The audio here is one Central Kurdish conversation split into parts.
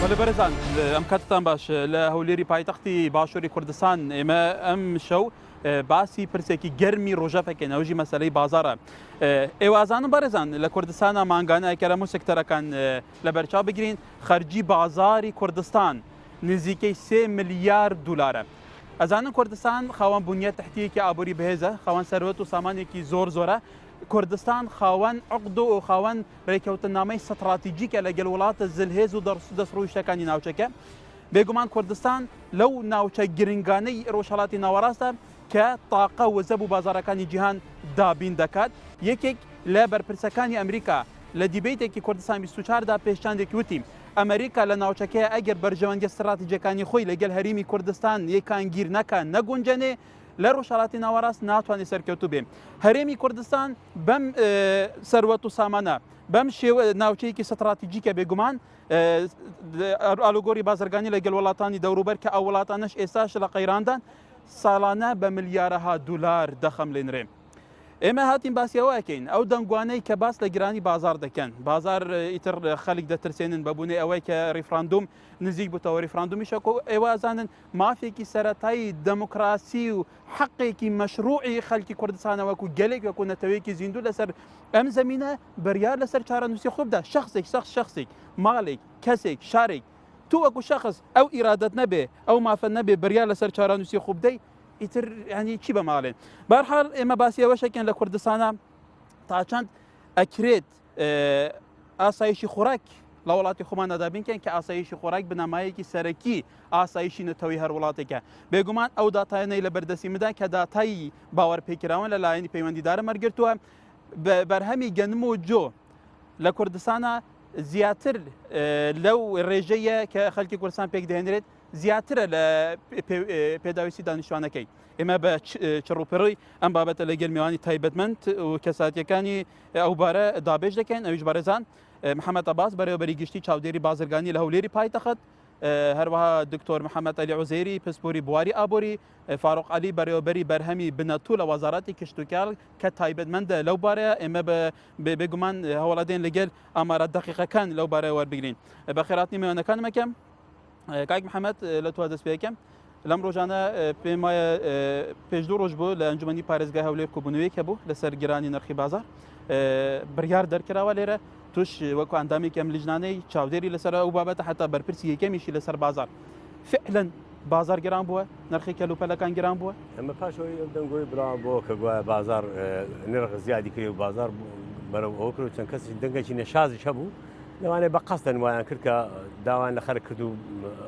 بەڵێ بەرێزان ئەم کاتتان باش لە هەولێری پایتەختی باشووری کوردستان ئێمە ئەم شەو باسی پرسێکی گەرمی ڕۆژەفەکەین ئەوژی مەسلەی بازارە ئێوازانم بەڕێزان لە کوردستانە مانگانە ئەکەرەم و سکتەرەکان لە بەرچاو بگرین خەرجی بازاری کوردستان نزیکەی سێ ملیار دولارە. ئەزانن کوردستان خاوەن بونیە تەحتیەکی ئابوری بەهێزە، خاوەن سەروەت و سامانێکی زۆر زۆرە، کوردستان خاوەن عقد و خاوەن رێکەوتننامەی ستڕاتیجیکە لەگەل وڵاتە زلهێز و دەستڕۆیشتەکانی ناوچەکە. بێگومان کوردستان لەو ناوچە گرنگانەی رۆژهەڵاتی ناوەڕاستە کە تاقە وزە بو بازاڕەکانی جیهان دابین دەکات. یەکێک لە بەرپرسەکانی ئەمریکا لە دیبەیتێکی کوردستان 24 دا پێش چەندێک وتی، ئەمریکا لە ناوچەکەیە ئەگەر بەرژەوەندیە ستراتیجەکانی خۆی لەگەل هەریمی کوردستان یەکانگیر نەکا نەگونجەنێ لە ڕۆژهەڵاتی ناوەڕاست ناتوانێ سەرکەوتوو بێ. هەرێمی کوردستان بەم سەروەت و سامانە بەم شێوە ناوچەیەکی ستراتیجیکە بێگومان ئالوگۆری بازرگانی لەگەل وڵاتانی دەوروبەر کە ئەو وڵاتانەش ئێستاش لە قەیراندان ساڵانە بە ملیارەها دولار دەخەملێنرێ. ئێمە هاتین باسی ئەوە ئەکەین ئەو دەنگوانەی کە باس لە گرانی بازار دەکەن بازار ئیتر خەلک دەترسێنن بە بوونەی ئەوەی کە ریفراندوم نزیک بووتەوە ریفراندومیشە کۆ ئێوە ئەزانن مافێکی سەرەتایی دەموکراسی و حەقێکی مەشروعی خەلکی کوردستانە وەکو گەلێک وەکو نەتەوەیەکی زیندوو لەسەر ئەم زەمینە بڕیار لەسەر چارەنووسی خۆ بدا شخصێک شخص شخصێک ماڵێک کەسێک شارێک تو وەکو شخص ئەو ئیرادەت نەبێ ئەو مافە نەبێ بڕیار لەسەر چارەنووسی خۆ بدەی ئیتر ینی چی بە ماڵێن بارحاڵ ئێمە باسی ئەوەشەکەن لە کوردستانە تا چەند ئەکرێت ئاسایشی خۆراک لە وڵاتی خۆماندا دابینکەن کە ئاسایشی خۆراک بنەمایەکی سەرەکی ئاسایشی نەتەوەی هەر وڵاتێکە بێگومان ئەو داتایانەی لە بەردەستی مدا کە داتای باوەڕپێکراون لە لایەنی پەیوەندیدارە مەرگرتووە بەرهەمی گەنم و جۆ لە کوردستانە زیاتر لەو ڕێژەیە کە خەلکی کوردستان پێک دەهێنرێت زیاترە لە پێداویستی دانیشتوانەکەی. ئێمە بە چڕوپڕی ئەم بابەتە لەگەل میوانی تایبەتمەند و کەساتیەکانی ئەو بارە دابێش دەکەین ئەویش بەڕێزان محەممەد عەباس بەرێوەبەری گشتی چاودێری بازرگانی لە هەولێری پایتەخت هەروەها دکتۆر محەممەد عەلی عوزێری پسپۆری بواری ئابووری فاروق عەلی بەرێوەبەری بەرهەمی بنەتوو لە وەزارەتی کشتوکاڵ کە تایبەتمەندە لەو بارەیە ئێمە بە بێگومان هەوڵەدەین لەگەل ئامارە دەقیقەکان لەو بارەیە وەربگرین بەخێراتنی میوانەکانم ئەکەم کاک محەممەد لە تۆ دەست پێکەم لەم ڕۆژانە پێم وایە پێش دوو ڕۆژ بوو لە ئەنجومەنی پارێزگای هەولێر کۆبوونەوەیەک هەبوو لەسەر گرانی نرخی بازار بڕیار دەرکراوە لێرە توش وەکو ئەندامێکی ئەم لیژنانەی چاودێری لەسەر ئەو بابەتە حتا بەرپرسی یەکەمیشی لەسەر بازار فعلا بازار گران بووە نرخی کەلوپەلەکان گران بووە ئەمە پاش ئەوەی ئەو دەنگۆی بڵاو بۆ کە گوایە بازار نرخ زیادی کرێ و بازار بەرەو ئەوە کرد و چەند کەسی دەنگێکی نەشازیش هەبوو لەوانەیە بە قەستەن وایان کرد کە داوایان لە خەرک کرد و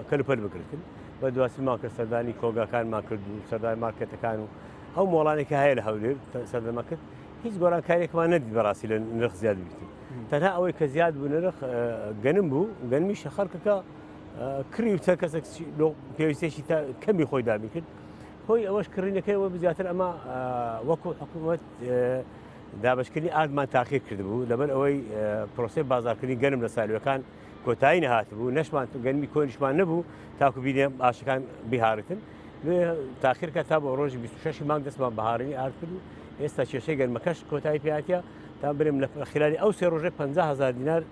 کەلوپەل بگرتن بە دواسیمان کرد سەردانی کۆگاکانمان کرد و سەردانی مارکێتەکان و ئەو مۆڵانێک کە هەیە لە هەولێر سەردەمان کرد هیچ گۆڕانکاریێکمان نەدیت بەڕاستی لە نرخ زیاد بیتن تەنها ئەوەی کە زیاد بوو نرخ گەنم بوو گەنمیشە خەڵکەکە کڕی و چەند کەسێک پێویستێکی کەمی خۆی دابین کرد هۆی ئەوەش کڕینەکەی ئەوە زیاتر ئەمە وەکو حکوومەت دابەشکردنی ئاردمان تاخیر کردبوو، لەبەر ئەوەی پرۆسەی بازاڕکردنی گەنم لە سالوەکان کۆتایی نەهاتبوو، نەشمان گەنمی کۆنیشمان نەبوو تاکو بینێ ئاشەکان بهارتن، تاخیر کە تا بۆ ڕۆژی 26 مانگ دەستمان بە هاڕینی ئارد کرد و ئێستا کێشەی گەنمەکەش کۆتایی پێهاتیە تا برم لە خلالی ئەو سێ ڕۆژە 50 هزار دینار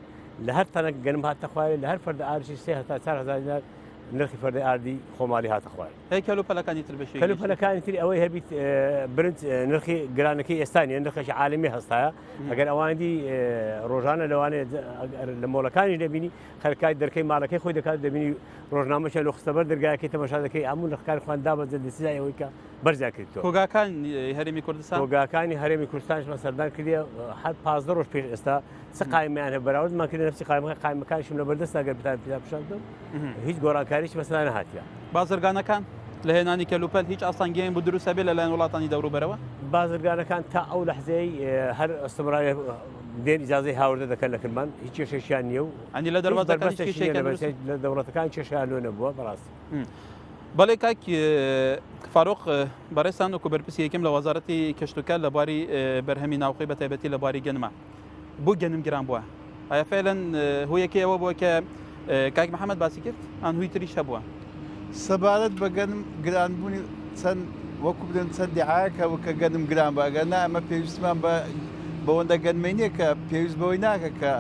لە هەر تەنەک گەنم هاتە خوارێ لە هەر فەردە ئارشی سێ هەتا 4 هزار دینار نرخی فەردەی ئاردی خۆماڵی هاتە خوارێ. هەی کەلوپەلەکانی تر بەشێ کەلوپەلەکانی تری ئەوەی هەبیت برنج نرخی گرانەکەی ئێستا نیە نرخێکی عالمی هەستایە ئەگەر ئەوانی ڕۆژانە لەوانەیە لە مۆڵەکانی دەبینی خەرکای دەرکەی ماڵەکەی خۆی دەکات دەبینی ڕۆژنامەشە لە خستەبەر دەرگاکەی تەماشا دەکەی هەموو نرخەکانی خۆیان دابەزێت لە سزای ئەوەی کە بەرزیان کردەوە کۆگاکان هەرێمی کوردستان کۆگاکانی هەرێمی کوردستانیشمان سەردان کردیە هەر 15 ڕۆژ پێش ئێستا چ قایمیان هەیە بەراوردمان کردە نفسی قایمەکە قایمەکانیشم لە بەردەستە گەر بتان پیدا پیشان بدەم هیچ گۆڕانکاریی بەسەرا نەهاتیە. بازرگانەکان لە هێنانی کەلوپەل هیچ ئاستەنگیان بۆ دروست هەبێ لەلایەن وڵاتانی دەوروبەرەوە؟ بازرگانەکان تا ئەو لەحزەیەی هەر ئەستمرای دێن ئیجازەی هاوردە دەکەن لە کرمان هیچ کێشێکیان نییە و ئەنی لە دەروازەکان هیچ کێشەیەکیان دروست لە دەوڵەتەکان کێشەیان لۆ نەبووە بەڕاستی. بەڵێ کاک فاروق بەڕێزتان وەکو بەرپرسی یەکەم لە وەزارەتی کشتوکاڵ لە بواری بەرهەمی ناوخۆی بە تایبەتی لە بواری گەنمە بۆ گەنم گران بووە ئایا فعلەن هۆیەکەی ئەوە بووە کە کاک محەممەد باسی کرد ئان هوی تریش هەبووە؟ سەبارەت بە گەنم گرانبوونی چەند وەکو بڵێن چەند دیعایەک هەبوو کە گەنم گران بوو ئەگەر نا ئەمە پێویستمان بە بەوەندە گەنمەی نییە کە پێویست بەوەی ناکە کە.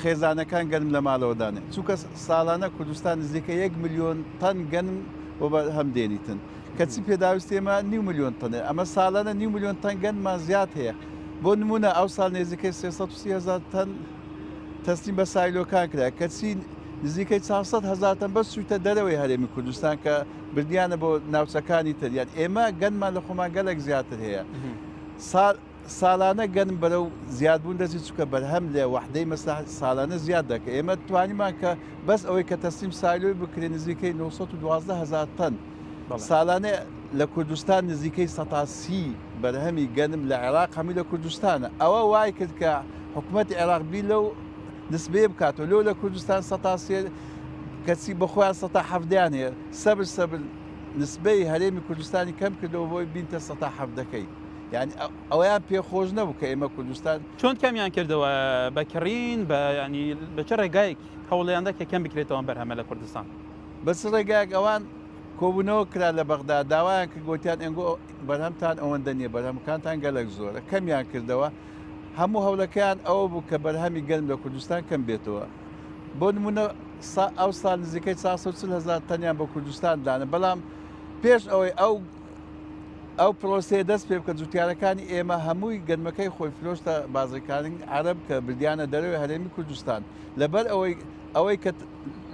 خێزانەکان گەنم لە ماڵەوە دانێن چونکە ساڵانە کوردستان نزیکە یەک ملیۆن تەن گەنم بۆ بەرهەم دێنیتن کەچی پێداویستی ئێمە نیو ملیۆن تەنە ئەمە ساڵانە نیو ملیۆن تەن گەنمان زیاد هەیە بۆ نمونە ئەو ساڵ نێزیکەی 330 هزار تەن تەسلیم بە سایلۆکان کرا کەچی نزیکەی 400 هزار تەن بەس چوویتە دەرەوەی هەرێمی کوردستان کە بردیانە بۆ ناوچەکانی تر یان ئێمە گەنمان لە خۆمان گەلێک زیاتر هەیە ساڵ ساڵانە گەنم بەرەو زیادبوون دەچێت چونکە بەرهەم لە وەحدەی مەساحەت ساڵانە زیاد دەکە ئێمە توانیمان کە بەس ئەوەی کە تەسلیم سایلۆی بکرێت نزیکەی 912 هزار تەن ساڵانە لە کوردستان نزیکەی 130 بەرهەمی گەنم لە عێراق هەمووی لە کوردستانە ئەوە وای کرد کە حکوومەتی عێراق بیر لەو نسبەیە بکاتەوە لۆ لە کوردستان 130 کەچی بەخۆیان 170یان هەیە سەبر سەبر نسبەی هەرێمی کوردستانی کەم کردەوە بۆی بینتە 170ەکەی یانی ئەوەیان پێ خۆش نەبوو کە ئێمە کوردستان. چۆن کەمیان کردەوە بە کڕین بە ینی بە چ ڕێگایەک هەوڵیاندا کە کەم بکرێتەوە ئەم بەرهەمە لە کوردستان؟ بە چ ڕێگایەک ئەوان کۆبوونەوە کرا لە بەغدا داوایان کرد گۆتیان ئێنگۆ بەرهەمتان ئەوەندە نییە بەرهەمەکانتان گەلەک زۆرە کەمیان کردەوە هەموو هەولەکەیان ئەوە بوو کە بەرهەمی گەنم لە کوردستان کەم بێتەوە بۆ نمونە ئەو ساڵ نزیکەی 440 هزار تەنیان بۆ کوردستان دانە بەڵام پێش ئەوەی ئەو ئەو پرۆسەیە دەست پێ بکە جوتیارەکانی ئێمە هەمووی گەنمەکەی خۆی فرۆشتە بازرگانی عەرەب کە بردیانە دەرەوەی هەرێمی کوردستان لەبەر ئەوەی ئەوەی کە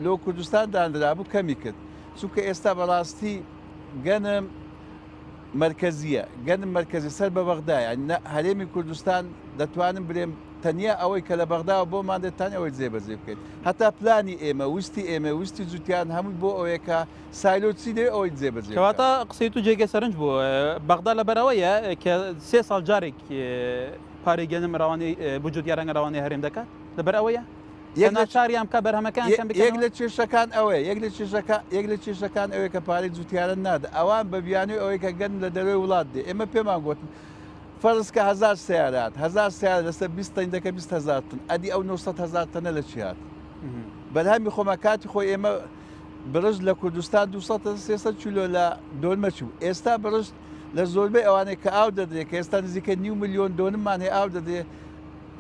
لۆ کوردستان دانرابوو کەمی کرد چونکە ئێستا بەڕاستی گەنم مرکزیە گەنم مرکزی سەر بە بەغدایە هەرێمی کوردستان دەتوانم برێم تەنیا ئەوەی کە لە بەغداوە بۆمان دێت تان ئەوەی جێبەجێ بکەیت هەتا پلانی ئێمە وستی ئێمە وستی جوتیان هەمووی بۆ ئەوەیە کە سایلۆ چی دەوێت ئەوەی جێبەجێ بکات. کەواتە قسەی تو جێگەی سەرنج بوو. بەغدا لەبەرئەوەیە کە سێ ساڵ جارێک پارەی گەنم رەوانەی بۆ جوتیاران رەوانەی هەرێم دەکات؟ لەبەرئەوەیە کە ناچاریان بکات بەرهەمەکەیان کەم بکەنەوە؟ یەک لە کێشەکان ئەوەیە، یەک لە کێشەکان یەک لە کێشەکان ئەوەیە کە پارەی جوتیاران نادا. ئەوان بە بیانووی ئەوەی کە گەنم لە دەرەوەی وڵات دێ. ئێمە پێمان گۆتن فەرز کە هەزار سەیارە هات، هەزار سەیارە لەسەر 20 تەن دەکە 20 هەزار تن. ئەدی ئەو 900 هەزار تەنە لە چی هات؟ بەرهەمی خۆمان کاتی خۆی ئێمە بڕشت لە کوردستان 200 تا 300 کیلۆ لە دۆنمە چوو ئێستا بڕشت لە زۆربەی ئەوانەی کە ئاو دەدرێت کە ئێستا نزیکە نیو ملیۆن دۆنممان هەیە ئاو دەدرێت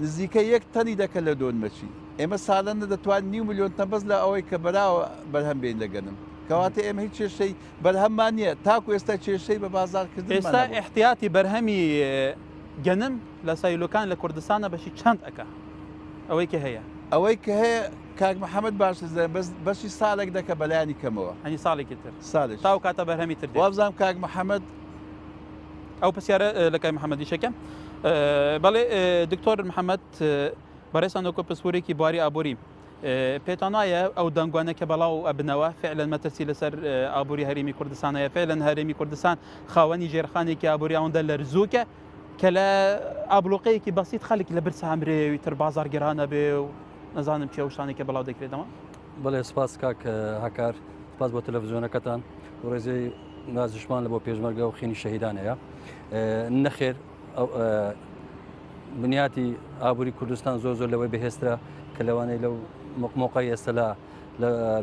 نزیکە یەک تەنی دەکە لە دۆنمەچی ئێمە ساڵانە دەتوان نیو ملیۆن تەن بەس لە ئەوەی کە بەراوە بەرهەم بێن لە گەنم کەواتە ئێمە هیچ کێشەی بەرهەممان نییە تاکو ئێستا کێشەی بە بازارکردنمان ئێستا ئیحتیاتی بەرهەمی گەنم لە سایلۆکان لە کوردستانە بەشی چەند ئەکا ئەوەی کە هەیە؟ ئەوەی کە هەیە کاک محمد باش دەزانێت بەس بەشی ساڵێک دەکە بەلایەنی کەمەوە. هەنی ساڵێکی تر. ساڵێکی. تا ئەو کاتە بەرهەمی تر دێت. وابزانم کاک محمد. ئەو پرسیارە لە کاک محمدیش ئەکەم. بەڵێ دکتۆر محمد بەڕێزتان وەکو پسپۆرێکی بواری ئابووری پێتان وایە ئەو دەنگوانە کە بەڵاو ئەبنەوە فعلەن مەترسی لەسەر ئابووری هەرێمی کوردستان هەیە فعلەن هەرێمی کوردستان خاوەنی ژێرخانێکی ئابووری ئەوەندە لەرزووکە کە لە ئابلوقەیەکی بەسیت خەلک لە برسا ئەمرێ و ئیتر بازار گران ئەبێ و نەزانم چی ئەو شتانەی کە بەڵاو دەکرێتەوە. بەڵێ سپاس کاک هەکار سپاس بۆ تەلەڤزیۆنەکەتان و ڕێزی نازشمان لە بۆ پێشمەرگە و خینی شەهیدان هەیە نەخێر بنیاتی ئابووری کوردستان زۆر زۆر لەوەی بەهێزترە کە لەوانەیە لەو مۆقەی ئێستا لە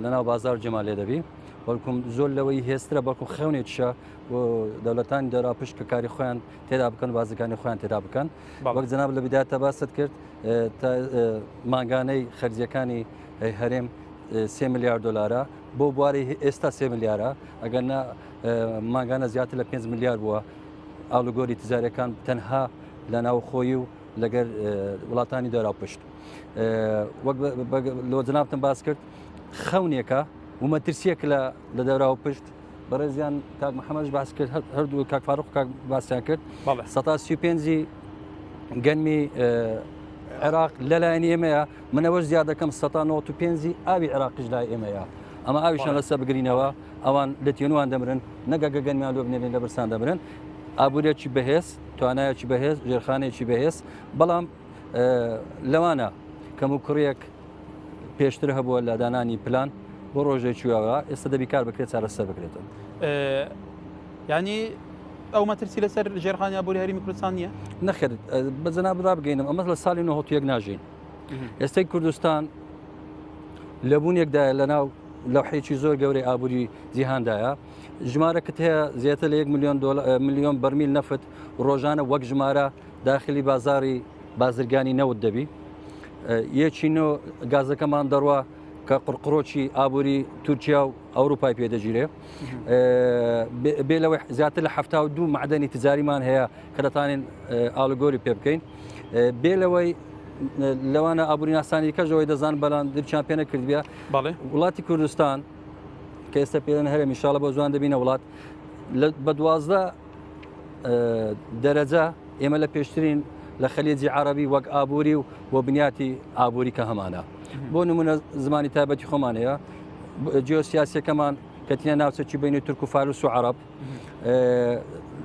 لەناو بازار جێمان لێ دەبی بەڵکم زۆر لەوەی هێزترە بەڵکو خەونێکیشە بۆ دەولەتانی دەرا پشت کە کاری خۆیان تێدا بکەن بازرگانی خۆیان تێدا بکەن وەک جەناب لە بدایەتە باست کرد مانگانەی خەرجیەکانی هەرێم سێ میلیارد دلارە بۆ بواری ئێستا سێ میلیارە ئەگەر نا مانگانە زیاتر لە 5 میلیارد بووە ئاڵوگۆری تجارەکان تەنها لە ناوخۆی و لەگەر وڵاتانی دەرا پشت وەک لۆ جنابتم باس کرد خەونێکە و مەترسیەک لە لە دەورا و پشت بەڕێزیان کاک محەممەدش باس کرد هەردوو کاک فاروق کاک باسیان کرد 135 گەنمی عێراق لەلایەن ئێمەیە منەوەش زیاد دەکەم 195 ئاوی عێراقیش لای ئێمەیە ئەمە ئاویشان لەسەر بگرینەوە ئەوان لە تێنوان دەمرن نەگەگە گەنمیان لۆ بنێرین لە برسان دەمرن ئابوورێکی بەهێز توانایەکی بەهێز ژێرخانێکی بەهێز بەڵام لەوانە کەم و کوڕیەک پێشتر هەبووە لە دانانی پلان بۆ ڕۆژێکی واوە ئێستا دەبی کار بکرێت چارەسەر بکرێتن. ینی ئەو مەترسی لەسەر ژێرخانی ئابووری هەرێمی کوردستان نییە؟ نەخێر بە جەناب ڕابگەینم ئەمە لە ساڵی 91 ناژین ئێستای کوردستان لە بوونێکدایە لە ناو لەوحێکی زۆر گەورەی ئابووری جیهاندایە ژمارەکت هەیە زیاتر لە 1 میلیۆن میلیۆن بەرمیل نەفت ڕۆژانە وەک ژمارە داخلی بازاری بازرگانی نەوت دەبی. یەکی نۆ گازەکەمان دەڕوا کە قڕقڕۆکی ئابووری تورکیا و ئەوروپای پێدەگیرێ بێ لەوەی زیاتر لە 72 معدەنی تجاریمان هەیە کە دەتانین ئالوگۆری پێ بکەین بێ لەوەی لەوانە ئابووری ناسانی کەژەوەی دەزان بەڵام درچیان پێ نەکردبیە وڵاتی کوردستان کە ئێستا پێدەن هەرێم ئینشاڵە بۆ زوان دەبینە وڵات بە 12 دەرەجە ئێمە لە پێشترین لە خەلیجی عربی وەک ئابووری و بۆ بنیاتی ئابووری کە هەمانە بۆ نمونە زمانی تایبەتی خۆمان هەیە جیۆسیاسیەکەمان کەتینە ناوچەکی بینی تورک و فارس و عرب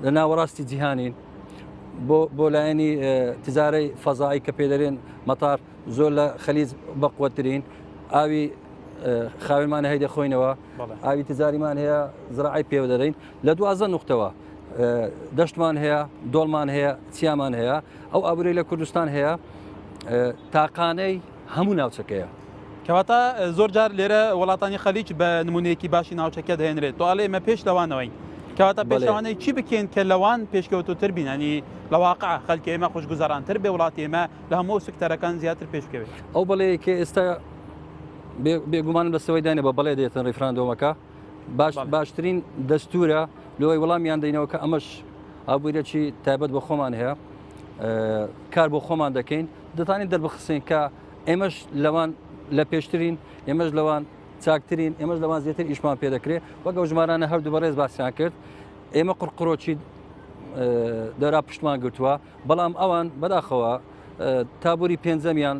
لە ناوەڕاستی جیهانین بۆ بۆ لایەنی تجارەی فەزایی کە پێدەرێن مەتار زۆر لە خەلیج بەقوەترین ئاوی خاوێنمان هەیە دەخۆینەوە ئاوی تجاریمان هەیە زراعی پێوە دەدەین لە دوازە نوختەوە دەشتمان هەیە دۆڵمان هەیە چیامان هەیە ئەو ئابووری لە کوردستان هەیە تاقانەی هەموو ناوچەکەیە. کەواتە زۆر جار لێرە وڵاتانی خەلیج بە نمونەیەکی باشی ناوچەکە دەهێنرێت تۆ ئەڵێ ئێمە پێش لەوانەوەین کەواتە پێش لەوانەی چی بکەین کە لەوان پێشکەوتوتر بین ینی لە واقع خەلکی ئێمە خۆشگوزەرانتر بێ وڵاتی ئێمە لە هەموو سکتەرەکان زیاتر پێش بکەوێت. ئەو بەڵێ کە ئێستا بێگومانم لەسەوەی دانێ بە بەڵێ دێتن ڕیفراندۆمەکە باش باشترین دەستورە لەوەی وەڵامیان دەینەوە کە ئەمەش ئابووریەکی تایبەت بە خۆمان هەیە کار بۆ خۆمان دەکەین دەتانین دەربخستین کە ئێمەش لەوان لە پێشترین ئێمەش لەوان چاکترین ئێمەش لەوان زیاتر ئیشمان پێ دەکرێت وەک ئەو ژمارانە هەردوو بەڕێز باسیان کرد ئێمە قڕقڕۆکی دەرا پشتمان گرتووە بەڵام ئەوان بەداخەوە تابوری پێنجەمیان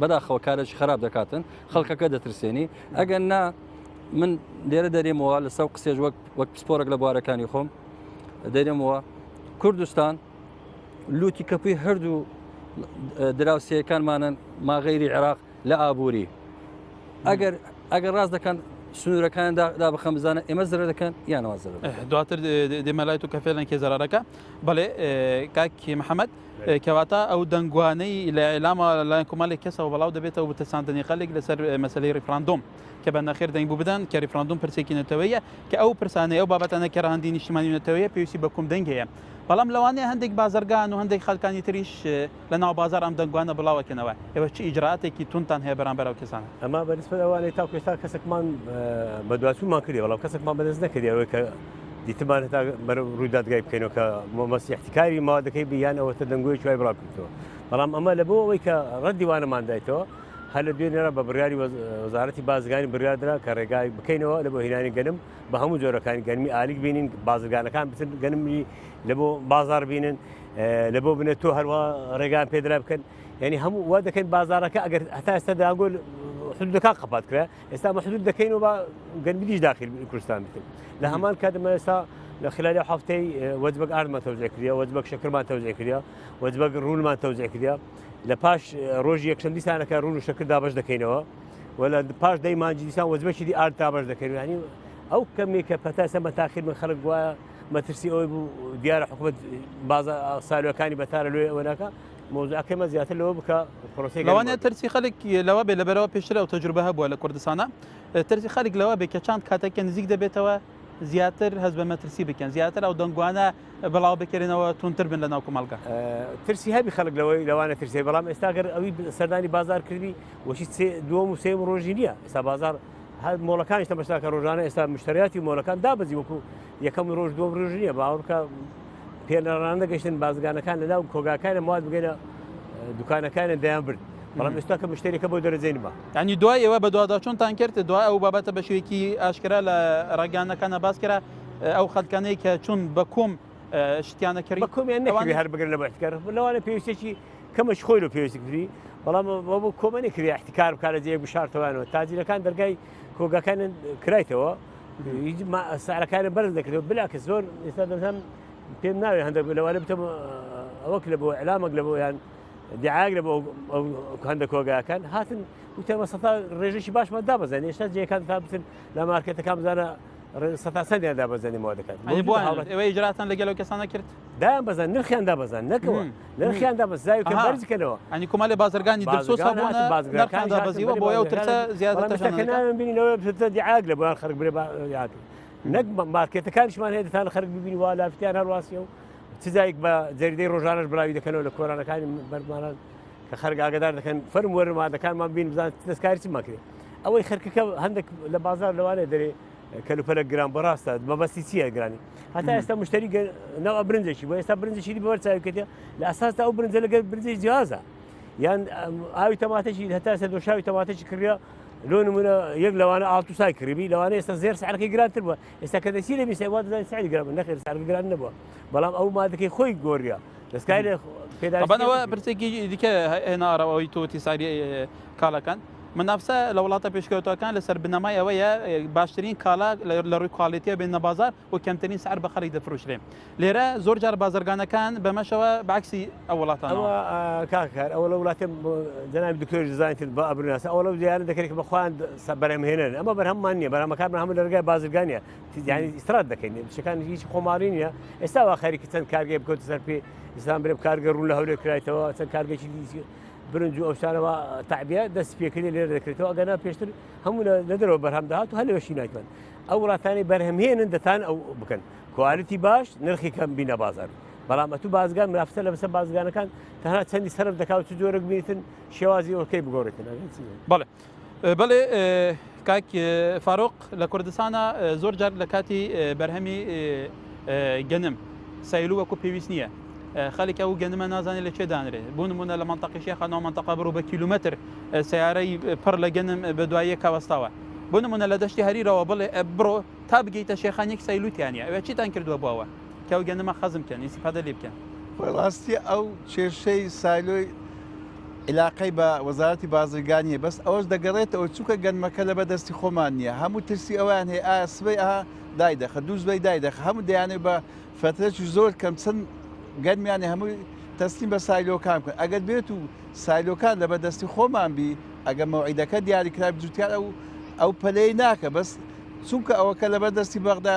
بەداخەوە کارێکی خراپ دەکاتن خەڵکەکە دەترسێنی ئەگەر نا من لێرە دەرێمەوە لەسەر قسێژ وەک وەک پسپۆرێک لە بوارەکانی خۆم دەرێمەوە کوردستان لوتی کەپوی هەردوو دراوسێەکانمانن ماغەیری عێراق لە ئابووری ئەگەر ئەگەر ڕاست دەکەن سنوورەکان دا بخەم بزانە ئێمە زەرەر دەکەن یانەوە زەرەر دواتر دێمە لای تو کە فێلەن کێ زەرارەکە بەڵێ کاک محەممەد کەواتە ئەو دەنگوانەی لە ئیلامە لەلایەن کۆمەڵێک کەسەوە بەڵاو دەبێتەوە بۆ ترساندنی خەلک لەسەر مەسەلەی ڕیفراندۆم کە بە نەخێر دەنگ بوو بدەن کە ڕیفراندۆم پرسێکی نەتەوەیە کە ئەو پرسانەی ئەو بابەتانە کە ڕەهەندی نیشتیمانی و نەتەوەیە پێویستی بە کۆم دەنگ هەیە بەڵام لەوانەیە هەندێک بازرگان و هەندێک خەلکانی تریش لە ناو بازار ئەم دەنگوانە بڵاوەکەنەوە ئێوە چ ئیجرائاتێکی توندتان هەیە بەرامبەر ئەو کەسانە؟ ئەمە بە نسبەت ئەوانەی تاکو ئێستا کەسێکمان بەدواچوونمان کردی بەڵام کەسێکمان بەدەست نەکردی ئەوەی کە دیتمان هەتا بەرەو ڕووی دادگای بکەینەوە کە مەسی احتکاری مادەکەی بی یان ئەوەتە دەنگۆیەکی وای بڵاو کردەوە بەڵام ئەمە لە بۆ ئەوەی کە ڕەدی وانەمان دایتەوە هەر لە دوێنێرا بە بڕیاری وەزارەتی بازرگانی بڕیار درا کە ڕێگای بکەینەوە لە بۆ هێنانی گەنم بە هەموو جۆرەکانی گەنمی ئالیک بینین بازرگانەکان بچن گەنمی لە بۆ بازار بینن لە بۆ بنێت تۆ هەروە ڕێگان پێدرا بکەن یعنی هەموو وا دەکەین بازارەکە ئەگەر هەتا ئێستا داگۆل حدودەکان قەپات کرا ئێستا مە حدود دەکەین و با گەنمیش داخل کوردستان بکەین لە هەمان کاتمە ئێستا لە خلالی هەفتەی وەجبەک ئاردمان تەوزیع کردیا وەجبەک شەکرمان تەوزیع کردیا وەجبەک ڕوونمان تەوزیع کردیا لە پاش ڕۆژی یەکشەم دیسانەکە ڕوون و شەکر دابەش دەکەینەوە و لە پاش دەی مانجی دیسان وەجبەکی دی ئارد دابەش دەکەین یعنی ئەو کەمێک کە پەتا سەمە تاخیر من خەڵک گوایە مەترسی ئەوەی بوو دیارە حکومەت بازە سالوەکانی بەتارە لێ ئەوە ناکە مەوزوعەکەمە زیاتر لەوە بکە پرۆسەی لەوانەیە ترسی خەلک لەوە بێ لەبەرەوە پێشتر ئەو تەجروبە هەبووە لە کوردستانە ترسی خەلک لەوە بێ کە چەند کاتێک کە نزیک دەبێتەوە زیاتر هەست بە مەترسی بکەن زیاتر ئەو دەنگوانە بڵاو بکرێنەوە توندتر بن لە ناو کۆمەڵگا. ترسی هەبی خەڵک لەوەی لەوانە ترسێ بەڵام ئێستا گەر ئەوی سەردانی بازار کردی وەشی دووەم و سێم ڕۆژی نییە ئێستا بازار هەر مۆڵەکانیش تەمەشا کە ڕۆژانە ئێستا مشتریاتی مۆڵەکان دابەزی وەکو یەکەم ڕۆژ دووەم ڕۆژ نییە باوەڕکە پێنەڕان نەگەشتن بازرگانەکان لە ناو کۆگاکانە مواد بگەنە دوکانەکانیان دەیان برد بەڵام ئێستا کە مشتریەکە بۆ دەرەجەی نما. یانی دوای ئێوە بەدواداچوونتان کرد دوای ئەو بابەتە بە شێوەیەکی ئاشکرا لە ڕاگەیاندنەکانە باس کرا ئەو خەلکانەی کە چوون بە کۆم شتیانە کڕی بە کۆمیان نەکڕی هەر بگرن لە بۆ احتکار لەوانە پێویستێکی کەمەش خۆی لۆ پێویستی کردی بەڵام بۆ کۆمە نەکری احتکار بکات لە جێیەک بشارتەوانەوە تاجیرەکان دەرگای کۆگاکانیان کرایتەوە هیچ سعرەکانیان بەرز دەکردەوە بلا کە زۆر ئێستا دەزانم پێم ناوێ هەندێک لەوانە بتم ئەوەک لە بۆ ئەلامێک لە بۆ یان دیعاک لە بۆ هەندە کۆگاکان هاتن وتەمە سەتا ڕێژەی باشمان دابەزێن ئێستا جێەکان تا بچن لە مارکێتەکان بزانە سەتا چەندیان دابەزێنی مادەکان ئێوە ئیجراتان لەگەل ئەو کەسانە کرد دایان بەزان نرخیان دابەزان نەکەوە نرخیان دابەزای کە بەرز کەنەوە ئەنی کۆمەڵی بازرگانی دلسۆز هەبوونە نرخیان دابەزیوە بۆ ئەو ترسە زیاتر تەشەنە بینینەوە دیعاک لە بۆیان خەرک برێ نەک مارکێتەکانیشمان هەیە دەتان خەرک ببینی وا لافتیان هەرواسیە و چ جایک بە جەریدەی ڕۆژانەش بڵاوی دەکەنەوە لە کۆرانەکانی بەرمانان. کە خەرک ئاگدار دەکەن فەرم وەرن مادەکانمان بین بزان دەستکاری چمان کرێ ئەوەی خەرکەکە هەندێک لە بازار لەوانەیە دەرێ کەلوپەلە گران بەڕاستە مەبەستی چییە گرانی هەتا ئێستا مشتری ناو برنجێکی بۆ ئێستا برنجێکی دی بەبەر چاوی کردە لە ئەساسدا ئەو برنجە لەگەر برنجی جیازە یان ئاوی تەماتەکی هەتا ئێستا دۆشاوی تەماتەکی کڕە لۆ نمونە یەک لەوانە ئاڵتوسای کڕیبی لەوانە ئێستا زێر سعرەکەی گرانتر بووە ئێستا کە دەچی لە میسای وا دەزانی سعری گران بوو نەخێر سعرەکە گران نەبووە بەڵام ئەو مادەکەی خۆی گۆڕیە دەستکاری پێداویستی ئەوە پرسێکی دیکە هێنارەوەی تۆ تیساری کاڵاکان منافسە لە وڵاتە پێشکەوتوەکان لەسەر بنەمای ئەوەیە باشترین کاڵا لە ڕووی quality ە بێنە بازار و کەمترین سعر بە خەڵک دەفرۆشرێ لێرە زۆر جار بازرگانەکان بەمەشەوە بەعکسی ئەو وڵاتانەوە. ئەوە کاک کار ئەوە لە وڵاتێ جەنابی دکتۆر زانیتر بە ئەبرناسە ئەوە لەو جیانە دەکرێت کە بە خۆیان بەرهەمهێنەرن ئەمە بەرهەممان نییە بەرهەمەکانمان هەموو لە ڕێگای بازرگانیە یعنی ئیسترات دەکەین شتەکان هیچ خۆماڵی نییە ئێستا وا خەریکە چەند کارگەی بکەوتە سەر پێ ئیسلام برێ کارگە ڕوون لە هەولێر کرایتەوە چەند کارگەیەکی برنج و ئەو شتانەوە تەعبیە دەست پێکردی لێرە دەکرێتەوە ئەگەنا پێشتر هەموو لە دەرەوە بەرهەم دەهات و هەر لەوێشی نایتوان ئەو وڵاتانی بەرهەمهێنن دەتان ئەو بکەن quality باش نرخی کەم بینە بازار بەڵام ئەتوو بازگان منافسە لە بەسەر بازگانەکان تەنها چەندی سەرف دەکا و چ جۆرێک بینیتن شێوازی ئۆکەی بگۆڕێتن بەڵێ بەڵێ کاک فاروق لە کوردستانە زۆر جار لە کاتی بەرهەمی گەنم silo وەکو پێویست نییە خەڵک ئەو گەنمە نازانێت لە چێ دانرێ بۆ نمونە لە منتەقی شێخە ناو منتەقە بڕۆ بە کیلومتر سیارەی پڕ لە گەنم بە دواییە کاوەستاوە بۆ نمونە لە دەشتی هەریرەوە بڵێ بڕۆ تا بگەیتە شێخان یەک silo تیانە ئەوێ چیتان کردووە بۆ ئەوە کە ئەو گەنمە خەزم بکەن ئیسیفادە لێ بکەن؟ ڕاستی ئەو کێشەی silo ی عیلاقەی بە وەزارەتی بازرگانی هەیە بەس ئەوەش دەگەڕێتەوە چونکە گەنمەکە لەبەر دەستی خۆمان نییە هەموو ترسی ئەویان هەیە ئایا سبەی ئەها دایدەخە دووسبەی دایدەخە هەموو دەیانێت بە فەترەکی زۆر کەم چەند گەنمیان هەمووی تەسلیم بە silo کان بکەن ئەگەر بێت و silo کان لەبەر دەستی خۆمان بی ئەگەر مەوعیدەکە دیاری کرا جوتیار ئەو ئەو پەلەی ناکە بەس چونکە ئەوەکە لەبەر دەستی بەغدا